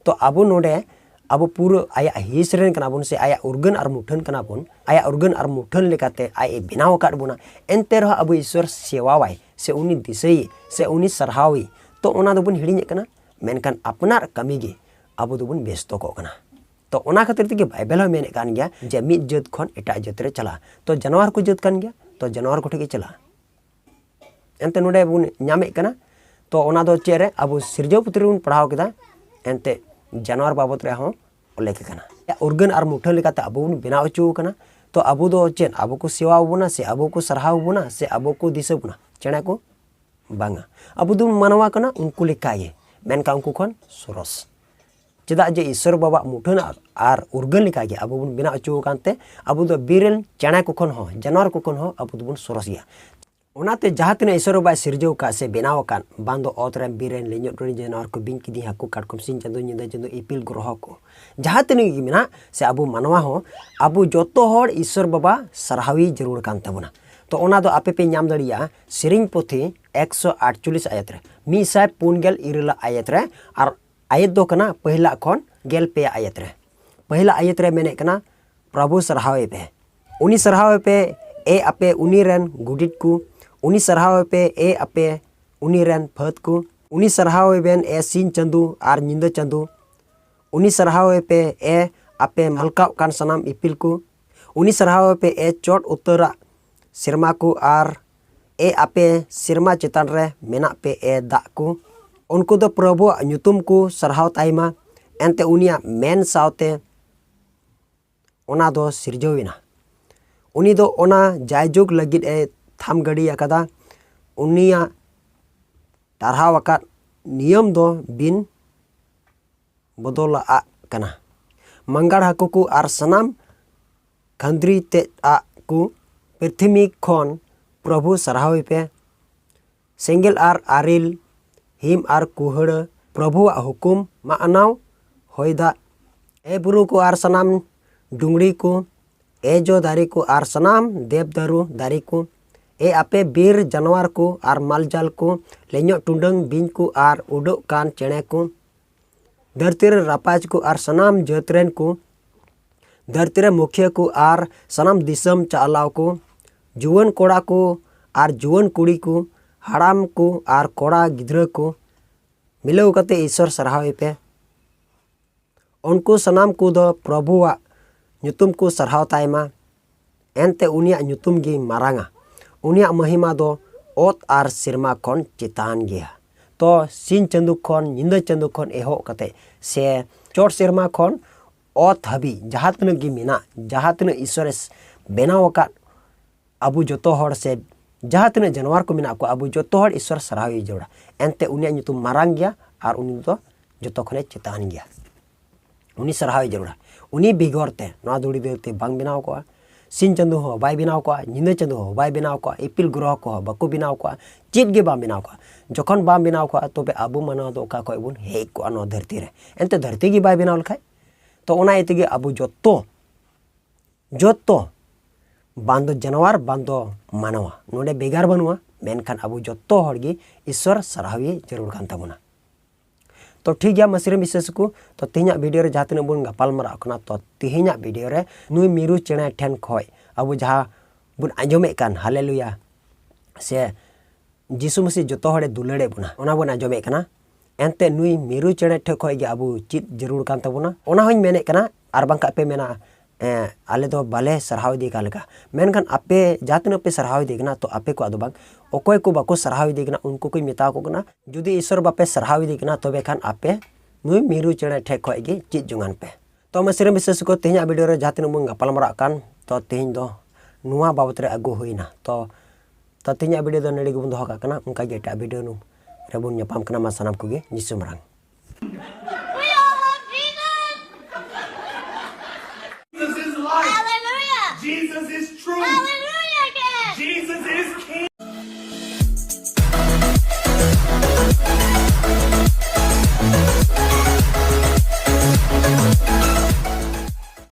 ᱛᱚ ᱟᱵᱚ ᱱᱚᱰᱮ ᱟᱵᱚ ᱯᱩᱨᱟᱹ ᱟᱭᱟᱜ ᱦᱤᱸᱥ ᱨᱮᱱ ᱠᱟᱱᱟ ᱵᱚᱱ ᱥᱮ ᱟᱭᱟᱜ ᱩᱨᱜᱟᱹᱱ ᱟᱨ ᱢᱩᱴᱷᱟᱹᱱ ᱠᱟᱱᱟ ᱵᱚᱱ, ᱟᱭᱟᱜ ᱩᱨᱜᱟᱹᱱ ᱟᱨ ᱢᱩᱴᱷᱟᱹᱱ ᱞᱮᱠᱟᱛᱮ ᱟᱡ ᱮ ᱵᱮᱱᱟᱣ ᱟᱠᱟᱫ ᱵᱚᱱᱟ, ᱮᱱᱛᱮ ᱨᱮᱦᱚᱸ ᱟᱵᱚ ᱤᱥᱥᱚᱨ ᱥᱮᱣᱟᱣᱟᱭ ᱥᱮ ᱩᱱᱤ ᱫᱤᱥᱟᱹᱭᱮ ᱥᱮ ᱩᱱᱤ ᱥᱟᱨᱦᱟᱣᱮ, ᱛᱚ ᱚᱱᱟ ᱫᱚᱵᱚᱱ ᱦᱤᱲᱤᱧᱮᱫ ᱠᱟᱱᱟ᱾ ᱢᱮᱱᱠᱷᱟᱱ ᱟᱯᱱᱟᱨ ᱠᱟᱹᱢᱤ ᱜᱮ ᱟᱵᱚ ᱫᱚᱵᱚᱱ ᱵᱮᱥᱛᱚ ᱠᱚᱜ ᱠᱟᱱᱟ᱾ ᱛᱚ ᱚᱱᱟ ᱠᱷᱟᱹᱛᱤᱨ ᱛᱮᱜᱮ ᱵᱟᱭᱵᱮᱞ ᱦᱚᱸ ᱢᱮᱱᱮᱫ ᱠᱟᱱ ᱜᱮᱭᱟ ᱡᱮ ᱢᱤᱫ ᱡᱟᱹᱛ ᱠᱷᱚᱱ ᱮᱴᱟᱜ ᱡᱟᱹᱛ ᱨᱮ ᱪᱟᱞᱟᱜᱼᱟ᱾ ᱛᱚ ᱡᱟᱱᱣᱟᱨ ᱠᱚ ᱡᱟᱹᱛ ᱠᱟᱱ ᱜᱮᱭᱟ, ᱛᱚ ᱡᱟᱱᱣᱟᱨ ᱠᱚ ᱴᱷᱮᱱ ᱜᱮ ᱪᱟᱞᱟᱜᱼᱟ᱾ ᱮᱱᱛᱮ ᱱᱚᱰᱮ ᱵᱚᱱ ᱧᱟᱢᱮᱫ ᱠᱟᱱᱟ᱾ ᱛᱚ ᱚᱱᱟ ᱫᱚ ᱪᱮᱫ ᱨᱮ? ᱟᱵᱚ ᱥᱤᱨᱡᱟᱹᱣ ᱯᱩᱛᱷᱤ ᱨᱮᱵᱚᱱ ᱯᱟᱲᱦᱟᱣ ᱠᱮᱫᱟ, ᱮᱱᱛᱮ ᱡᱟᱱᱣᱟᱨ ᱵᱟᱵᱚᱫ ᱨᱮᱦᱚᱸ ᱩᱞᱞᱮᱠᱷ ᱠᱟᱱᱟ᱾ ᱩᱨᱜᱟᱹᱱ ᱟᱨ ᱢᱩᱴᱷᱟᱹᱱ ᱞᱮᱠᱟᱛᱮ ᱟᱵᱚ ᱵᱚᱱ ᱵᱮᱱᱟᱣ ᱦᱚᱪᱚ ᱟᱠᱟᱱᱟ᱾ ᱛᱚ ᱟᱵᱚ ᱫᱚ ᱪᱮᱫ? ᱟᱵᱚ ᱠᱚ ᱥᱮᱣᱟ ᱵᱚᱱᱟ ᱥᱮ ᱟᱵᱚ ᱠᱚ ᱥᱟᱨᱦᱟᱣ ᱵᱚᱱᱟ ᱥᱮ ᱟᱵᱚ ᱠᱚ ᱫᱤᱥᱟᱹ ᱵᱚᱱᱟ? ᱪᱮᱬᱮ ᱠᱚ? ᱵᱟᱝᱟ᱾ ᱟᱵᱚ ᱫᱚ ᱢᱟᱱᱣᱟ ᱠᱟᱱᱟ ᱩᱱᱠᱩ ᱞᱮᱠᱟ ᱜᱮ, ᱢᱮᱱᱠᱷᱟᱱ ᱩᱱᱠᱩ ᱠᱷᱚᱱ ᱥᱚᱨᱚᱥ᱾ ᱪᱮᱫᱟᱜ ᱡᱮ ᱤᱥᱥᱚᱨ ᱵᱟᱵᱟᱣᱟᱜ ᱢᱩᱴᱷᱟᱹᱱ ᱟᱨ, ᱟᱨ ᱩᱨᱜᱟᱹᱱ ᱞᱮᱠᱟ ᱜᱮ ᱟᱵᱚ ᱵᱚᱱ ᱵᱮᱱᱟᱣ ᱦᱚᱪᱚ ᱟᱠᱟᱱ ᱛᱮ ᱟᱵᱚ ᱫᱚ ᱵᱤᱨ ᱨᱮᱱ ᱪᱮᱬᱮ ᱠᱚ ᱠᱷᱚᱱ ᱦᱚᱸ, ᱡᱟᱱᱣᱟᱨ ᱠᱚ ᱠᱷᱚᱱ ᱦᱚᱸ ᱟᱵᱚ ᱫᱚᱵᱚᱱ ᱥᱚᱨᱚᱥ ᱜᱮᱭᱟ᱾ ᱚᱱᱟᱛᱮ ᱡᱟᱦᱟᱸ ᱛᱤᱱᱟᱹᱜ ᱤᱥᱥᱚᱨ ᱵᱟᱵᱟᱭ ᱥᱤᱨᱡᱟᱹᱣ ᱟᱠᱟᱫ ᱥᱮ ᱵᱮᱱᱟᱣ ᱟᱠᱟᱫ, ᱵᱟᱝ ᱫᱚ ᱚᱛ ᱨᱮᱱ, ᱵᱤᱨ ᱨᱮᱱ, ᱞᱮᱸᱡᱚᱫ ᱴᱩᱲᱤ ᱡᱟᱱᱣᱟᱨ ᱠᱚ, ᱵᱤᱧ ᱠᱤᱫᱤᱧ ᱦᱟᱹᱠᱩ ᱠᱟᱴᱠᱚᱢ ᱥᱤᱧ ᱪᱟᱸᱫᱚ ᱧᱤᱫᱟᱹ ᱪᱟᱸᱫᱚ ᱤᱯᱤᱞ ᱜᱨᱚᱦᱚ ᱠᱚ, ᱡᱟᱦᱟᱸ ᱛᱤᱱᱟᱹᱜ ᱜᱮ ᱢᱮᱱᱟᱜ ᱥᱮ ᱟᱵᱚ ᱢᱟᱱᱣᱟ ᱦᱚᱸ, ᱟᱵᱚ ᱡᱚᱛᱚ ᱦᱚᱲ ᱤᱥᱥᱚᱨ ᱵᱟᱵᱟ ᱥᱟᱨᱦᱟᱣᱤ ᱡᱟᱹᱨᱩᱲ ᱠᱟᱱ ᱛᱟᱵᱚᱱᱟ᱾ ᱛᱚ ᱚᱱᱟ ᱫᱚ ᱟᱯᱮ ᱯᱮ ᱧᱟᱢ ᱫᱟᱲᱮᱭᱟᱜᱼᱟ ᱥᱮᱨᱮᱧ ᱯᱩᱛᱷᱤ ᱮᱠᱥᱚ ᱟᱴᱪᱚᱞᱞᱤᱥ ᱟᱭᱟᱛ ᱨᱮ, ᱢᱤᱫ ᱥᱟᱭ ᱯᱩᱱ ᱜᱮᱞ ᱤᱨᱟᱹᱞ ᱟᱭᱟᱛ ᱨᱮ, ᱟᱨ ᱟᱭᱟᱛ ᱫᱚ ᱠᱟᱱᱟ ᱯᱟᱹᱦᱤᱞᱟᱜ ᱠᱷᱚᱱ ᱜᱮᱞ ᱯᱮ ᱟᱭᱟᱛ ᱨᱮ᱾ ᱯᱟᱹᱦᱤᱞᱟᱜ ᱟᱭᱟᱛ ᱨᱮ ᱢᱮᱱᱮᱫ ᱠᱟᱱᱟ, ᱯᱨᱚᱵᱷᱩ ᱥᱟᱨᱦᱟᱣ ᱮ ᱯᱮ᱾ ᱩᱱᱤ ᱥᱟᱨᱦᱟᱣ ᱮ ᱯᱮ, ᱮ ᱟᱯᱮ ᱩᱱᱤ ᱨᱮᱱ ᱜᱩᱰᱤᱛ ᱠᱚ᱾ ᱩᱱᱤ ᱥᱟᱨᱦᱟᱣ ᱮ ᱯᱮ, ᱮ ᱟᱯᱮ ᱩᱱᱤ ᱨᱮᱱ ᱯᱷᱟᱹᱫ ᱠᱚ᱾ ᱩᱱᱤ ᱥᱟᱨᱦᱟᱣ ᱮ ᱵᱮᱱ, ᱮ ᱥᱤᱧ ᱪᱟᱸᱫᱚ ᱟᱨ ᱧᱤᱫᱟᱹ ᱪᱟᱸᱫᱚ᱾ ᱩᱱᱤ ᱥᱟᱨᱦᱟᱣ ᱮ ᱯᱮ, ᱮ ᱟᱯᱮ ᱢᱟᱞᱠᱟᱣ ᱠᱟᱱ ᱥᱟᱱᱟᱢ ᱤᱯᱤᱞ ᱠᱚ᱾ ᱩᱱᱤ ᱥᱟᱨᱦᱟᱣ ᱮ ᱯᱮ, ᱮ ᱪᱚᱴ ᱩᱛᱟᱹᱨᱟᱜ ᱥᱮᱨᱢᱟ ᱠᱚ, ᱟᱨ ᱮ ᱟᱯᱮ ᱥᱮᱨᱢᱟ ᱪᱮᱛᱟᱱ ᱨᱮ ᱢᱮᱱᱟᱜ ᱯᱮ, ᱮ ᱫᱟᱜ ᱠᱚ᱾ ᱩᱱᱠᱩ ᱫᱚ ᱯᱨᱚᱵᱷᱩᱣᱟᱜ ᱧᱩᱛᱩᱢ ᱠᱚ ᱥᱟᱨᱦᱟᱣ ᱛᱟᱭ ᱢᱟ, ᱮᱱᱛᱮ ᱩᱱᱤᱭᱟᱜ ᱢᱮᱱ ᱥᱟᱶᱛᱮ ᱚᱱᱟ ᱫᱚ ᱥᱤᱨᱡᱟᱹᱣ ᱮᱱᱟ᱾ ᱩᱱᱤ ᱫᱚ ᱚᱱᱟ ᱡᱟᱭᱡᱩᱜᱽ ᱞᱟᱹᱜᱤᱫ ᱮ ᱛᱷᱟᱢ ᱜᱟᱹᱰᱤ ᱟᱠᱟᱫᱟ᱾ ᱩᱱᱤᱭᱟᱜ ᱴᱟᱨᱦᱟᱣ ᱟᱠᱟᱫ ᱱᱤᱭᱚᱢ ᱫᱚ ᱵᱤᱱ ᱵᱚᱫᱚᱞᱟᱜ ᱠᱟᱱᱟ᱾ ᱢᱟᱸᱜᱟᱲ ᱦᱟᱹᱠᱩ ᱠᱚ ᱟᱨ ᱥᱟᱱᱟᱢ ᱠᱷᱟᱹᱱᱫᱽᱨᱤ ᱛᱮᱫ ᱟᱜ ᱠᱚ ᱯᱨᱤᱛᱷᱤᱢᱤ ᱠᱷᱚᱱ ᱯᱨᱚᱵᱷᱩ ᱥᱟᱨᱦᱟᱣ ᱮᱯᱮ᱾ ᱥᱮᱸᱜᱮᱞ ᱟᱨ ᱟᱨᱮᱞ, ᱦᱤᱢ ᱟᱨ ᱠᱩᱦᱟᱹᱲᱟᱹ, ᱯᱨᱚᱵᱷᱩᱣᱟᱜ ᱦᱩᱠᱩᱢ ᱢᱟᱱᱟᱣ᱾ ᱦᱚᱭ ᱫᱟᱜ, ᱮ ᱵᱩᱨᱩ ᱠᱚ ᱟᱨ ᱥᱟᱱᱟᱢ ᱰᱩᱝᱲᱤ ᱠᱚ, ᱮ ᱡᱚ ᱫᱟᱨᱮ ᱠᱚ ᱟᱨ ᱥᱟᱱᱟᱢ ᱫᱮᱵᱽᱫᱟᱹᱨᱩ ᱫᱟᱨᱮ ᱠᱚ, ᱮ ᱟᱯᱮ ᱵᱤᱨ ᱡᱟᱱᱣᱟᱨ ᱠᱚ ᱟᱨ ᱢᱟᱞᱡᱟᱞ ᱠᱚ, ᱞᱮᱧᱚᱜ ᱴᱩᱰᱟᱹᱝ ᱵᱤᱧ ᱠᱚ ᱟᱨ ᱩᱰᱟᱹᱜ ᱠᱟᱱ ᱪᱮᱬᱮ ᱠᱚ, ᱫᱷᱟᱹᱨᱛᱤ ᱨᱮ ᱨᱟᱯᱟᱡᱽ ᱠᱚ ᱟᱨ ᱥᱟᱱᱟᱢ ᱡᱟᱹᱛ ᱨᱮᱱ ᱠᱚ, ᱫᱷᱟᱹᱨᱛᱤ ᱨᱮ ᱢᱩᱠᱷᱤᱭᱟᱹ ᱠᱚ ᱟᱨ ᱥᱟᱱᱟᱢ ᱫᱤᱥᱚᱢ ᱪᱟᱞᱟᱣ ᱠᱚ, ᱡᱩᱣᱟᱹᱱ ᱠᱚᱲᱟ ᱠᱚ ᱟᱨ ᱡᱩᱣᱟᱹᱱ ᱠᱩᱲᱤ ᱠᱚ, ᱦᱟᱲᱟᱢ ᱠᱚ ᱟᱨ ᱠᱚᱲᱟ ᱜᱤᱫᱽᱨᱟᱹ ᱠᱚ, ᱢᱤᱞᱟᱹᱣ ᱠᱟᱛᱮ ᱤᱥᱚᱨ ᱥᱟᱨᱦᱟᱣ ᱮᱯᱮ᱾ ᱩᱱᱠᱩ ᱥᱟᱱᱟᱢ ᱠᱚᱫᱚ ᱯᱨᱚᱵᱷᱩᱣᱟᱜ ᱧᱩᱛᱩᱢ ᱠᱚ ᱥᱟᱨᱦᱟᱣ ᱛᱟᱭ ᱢᱟ᱾ ᱮᱱᱛᱮ ᱩᱱᱤᱭᱟᱜ ᱧᱩᱛᱩᱢ ᱜᱮ ᱢᱟᱨᱟᱝᱟ᱾ ᱩᱱᱤᱭᱟᱜ ᱢᱚᱦᱤᱢᱟ ᱫᱚ ᱚᱛ ᱟᱨ ᱥᱮᱨᱢᱟ ᱠᱷᱚᱱ ᱪᱮᱛᱟᱱ ᱜᱮᱭᱟ᱾ ᱛᱚ ᱥᱤᱧ ᱪᱟᱸᱫᱳ ᱠᱷᱚᱱ, ᱧᱤᱫᱟᱹ ᱪᱟᱸᱫᱳ ᱠᱷᱚᱱ ᱮᱦᱚᱵ ᱠᱟᱛᱮ ᱥᱮ ᱪᱚᱴ ᱥᱮᱨᱢᱟ ᱠᱷᱚᱱ ᱚᱛ ᱦᱟᱹᱵᱤᱡ ᱡᱟᱦᱟᱸ ᱛᱤᱱᱟᱹᱜ ᱜᱮ ᱢᱮᱱᱟᱜ, ᱡᱟᱦᱟᱸ ᱛᱤᱱᱟᱹᱜ ᱤᱥᱚᱨᱮ ᱵᱮᱱᱟᱣ ᱟᱠᱟᱫ, ᱟᱵᱚ ᱡᱚᱛᱚ ᱦᱚᱲ ᱥᱮ ᱡᱟᱦᱟᱸ ᱛᱤᱱᱟᱹᱜ ᱡᱟᱱᱣᱟᱨ ᱠᱚ ᱢᱮᱱᱟᱜ ᱠᱚᱣᱟ, ᱟᱵᱚ ᱡᱚᱛᱚ ᱦᱚᱲ ᱤᱥᱚᱨ ᱥᱟᱨᱦᱟᱣ ᱤᱭᱟᱹ ᱡᱟᱹᱨᱩᱲᱟ᱾ ᱮᱱᱛᱮ ᱩᱱᱤᱭᱟᱜ ᱧᱩᱛᱩᱢ ᱢᱟᱨᱟᱝ ᱜᱮᱭᱟ ᱟᱨ ᱩᱱᱤ ᱫᱚ ᱡᱚᱛᱚ ᱠᱷᱚᱱᱮ ᱪᱮᱛᱟᱱ ᱜᱮᱭᱟ᱾ ᱩᱱᱤ ᱥᱟᱨᱦᱟᱣ ᱤᱭᱟᱹ ᱡᱟᱹᱨᱩᱲᱟ᱾ ᱩᱱᱤ ᱵᱮᱜᱚᱨ ᱛᱮ ᱱᱚᱣᱟ ᱫᱷᱩᱲᱤ ᱫᱷᱟᱹᱨᱛᱤ ᱵᱟᱝ ᱵᱮᱱᱟᱣ ᱠᱚᱜᱼᱟ᱾ ᱥᱤᱧ ᱪᱟᱸᱫᱳ ᱦᱚᱸ ᱵᱟᱭ ᱵᱮᱱᱟᱣ ᱠᱚᱜᱼᱟ, ᱧᱤᱫᱟᱹ ᱪᱟᱸᱫᱳ ᱦᱚᱸ ᱵᱟᱭ ᱵᱮᱱᱟᱣ ᱠᱚᱜᱼᱟ, ᱤᱯᱤᱞ ᱜᱨᱚᱦᱚ ᱠᱚᱦᱚᱸ ᱵᱟᱠᱚ ᱵᱮᱱᱟᱣ ᱠᱚᱜᱼᱟ, ᱪᱮᱫ ᱜᱮ ᱵᱟᱝ ᱵᱮᱱᱟᱣ ᱠᱚᱜᱼᱟ᱾ ᱡᱚᱠᱷᱚᱱ ᱵᱟᱝ ᱵᱮᱱᱟᱣ ᱠᱚᱜᱼᱟ, ᱛᱚᱵᱮ ᱟᱵᱚ ᱢᱟᱱᱣᱟ ᱫᱚ ᱚᱠᱟ ᱠᱷᱚᱱ ᱵᱚᱱ ᱦᱮᱡ ᱠᱚᱜᱼᱟ ᱱᱚᱣᱟ ᱫᱷᱟᱹᱨᱛᱤ ᱨᱮ? ᱮᱱᱛᱮ ᱫᱷᱟᱹᱨᱛᱤ ᱜᱮ ᱵᱟᱭ ᱵᱮᱱᱟᱣ ᱞᱮᱠᱷᱟᱡ᱾ ᱛᱚ ᱚᱱᱟ ᱤᱭᱟᱹ ᱛᱮᱜᱮ ᱟᱵᱚ ᱡᱚᱛᱚ, ᱡᱚᱛᱚ, ᱵᱟᱝ ᱫᱚ ᱡᱟᱱᱣᱟᱨ, ᱵᱟᱝ ᱫᱚ ᱢᱟᱱᱣᱟ, ᱱᱚᱰᱮ ᱵᱷᱮᱜᱟᱨ ᱵᱟᱹᱱᱩᱜᱼᱟ᱾ ᱢᱮᱱᱠᱷᱟᱱ ᱟᱵᱚ ᱡᱚᱛᱚ ᱦᱚᱲ ᱜᱮ ᱤᱥᱚᱨ ᱥᱟᱨᱦᱟᱣᱤᱭᱟᱹ ᱡᱟᱹᱨᱩᱲ ᱠᱟᱱ ᱛᱟᱵᱚᱱᱟ᱾ ᱛᱚ ᱴᱷᱤᱠ ᱜᱮᱭᱟ ᱢᱟᱹᱥᱤᱨᱮ ᱵᱤᱥᱮᱥ ᱠᱚ, ᱛᱚ ᱛᱮᱦᱮᱧᱟᱜ ᱵᱷᱤᱰᱤᱭᱳ ᱨᱮ ᱡᱟᱦᱟᱸ ᱛᱤᱱᱟᱹᱜ ᱵᱚᱱ ᱜᱟᱯᱟᱞ ᱢᱟᱨᱟᱜ ᱠᱟᱱᱟ, ᱛᱚ ᱛᱮᱦᱮᱧᱟᱜ ᱵᱷᱤᱰᱤᱭᱳ ᱨᱮ ᱱᱩᱭ ᱢᱤᱨᱩ ᱪᱮᱬᱮ ᱴᱷᱮᱱ ᱠᱷᱚᱱ ᱟᱵᱚ ᱡᱟᱦᱟᱸ ᱵᱚᱱ ᱟᱸᱡᱚᱢᱮᱫ ᱠᱟᱱ ᱦᱟᱞᱮᱞᱩᱭᱟ ᱥᱮ ᱡᱤᱥᱩ ᱢᱟᱹᱥᱤ ᱡᱚᱛᱚ ᱦᱚᱲᱮ ᱫᱩᱞᱟᱹᱲᱮᱫ ᱵᱚᱱᱟ, ᱚᱱᱟ ᱵᱚᱱ ᱟᱸᱡᱚᱢᱮᱫ ᱠᱟᱱᱟ᱾ ᱮᱱᱛᱮ ᱱᱩᱭ ᱢᱤᱨᱩ ᱪᱮᱬᱮ ᱴᱷᱮᱱ ᱠᱷᱚᱱ ᱜᱮ ᱟᱵᱚ ᱪᱮᱫ ᱡᱟᱹᱨᱩᱲ ᱠᱟᱱ ᱛᱟᱵᱚᱱᱟ, ᱚᱱᱟ ᱦᱚᱸᱧ ᱢᱮᱱᱮᱫ ᱠᱟᱱᱟ᱾ ᱟᱨ ᱵᱟᱝᱠᱷᱟᱱ ᱯᱮ ᱢᱮᱱᱟ, "ᱮᱸ, ᱟᱞᱮ ᱫᱚ ᱵᱟᱞᱮ ᱥᱟᱨᱦᱟᱣ ᱤᱫᱤ ᱠᱟᱱ ᱞᱮᱠᱟ", ᱢᱮᱱᱠᱷᱟᱱ ᱟᱯᱮ ᱡᱟᱦᱟᱸ ᱛᱤᱱᱟᱹᱜ ᱯᱮ ᱥᱟᱨᱦᱟᱣ ᱤᱫᱤ ᱠᱟᱱᱟ, ᱛᱚ ᱟᱯᱮ ᱠᱚᱣᱟᱜ ᱫᱚ ᱵᱟᱝ, ᱚᱠᱚᱭ ᱠᱚ ᱵᱟᱠᱚ ᱥᱟᱨᱦᱟᱣ ᱤᱫᱤ ᱠᱟᱱᱟ, ᱩᱱᱠᱩ ᱠᱚᱧ ᱢᱮᱛᱟ ᱠᱚ ᱠᱟᱱᱟ, ᱡᱩᱫᱤ ᱤᱥᱚᱨ ᱵᱟᱯᱮ ᱥᱟᱨᱦᱟᱣ ᱤᱫᱤ ᱠᱟᱱᱟ, ᱛᱚᱵᱮ ᱠᱷᱟᱱ ᱟᱯᱮ ᱱᱩᱭ ᱢᱤᱨᱩ ᱪᱮᱬᱮ ᱴᱷᱮᱱ ᱠᱷᱚᱱ ᱜᱮ ᱪᱮᱫ ᱡᱚᱝᱟᱱ ᱯᱮ᱾ ᱛᱚ ᱢᱟᱹᱥᱤᱨᱮ ᱵᱤᱥᱮᱥ ᱠᱚ, ᱛᱮᱦᱮᱧᱟᱜ ᱵᱷᱤᱰᱤᱭᱳ ᱨᱮ ᱡᱟᱦᱟᱸ ᱛᱤᱱᱟᱹᱜ ᱵᱚᱱ ᱜᱟᱯᱟᱞ ᱢᱟᱨᱟᱜ ᱠᱟᱱ, ᱛᱚ ᱛᱮᱦᱮᱧ ᱫᱚ ᱱᱚᱣᱟ ᱵᱟᱵᱚᱛ ᱨᱮ ᱟᱹᱜᱩ ᱦᱩᱭᱱᱟ᱾ ᱛᱚ, ᱛᱚ ᱛᱮᱦᱮᱧᱟᱜ ᱵᱷᱤᱰᱤᱭᱳ ᱫᱚ ᱱᱚᱰᱮ ᱜᱮᱵᱚᱱ ᱫᱚᱦᱚ ᱠᱟᱜ ᱠᱟᱱᱟ᱾ ᱚᱱᱠᱟ ᱜᱮ ᱮᱴᱟᱜ ᱵᱷᱤᱰᱤᱭᱳ ᱨᱮᱵᱚᱱ ᱧᱟᱯᱟᱢ ᱠᱟᱱᱟ᱾ ᱢᱟ ᱥᱟᱱᱟᱢ ᱠᱚᱜᱮ ᱡᱤᱥᱩ ᱢᱟᱨᱟᱝ᱾ We all love Jesus. Hallelujah. This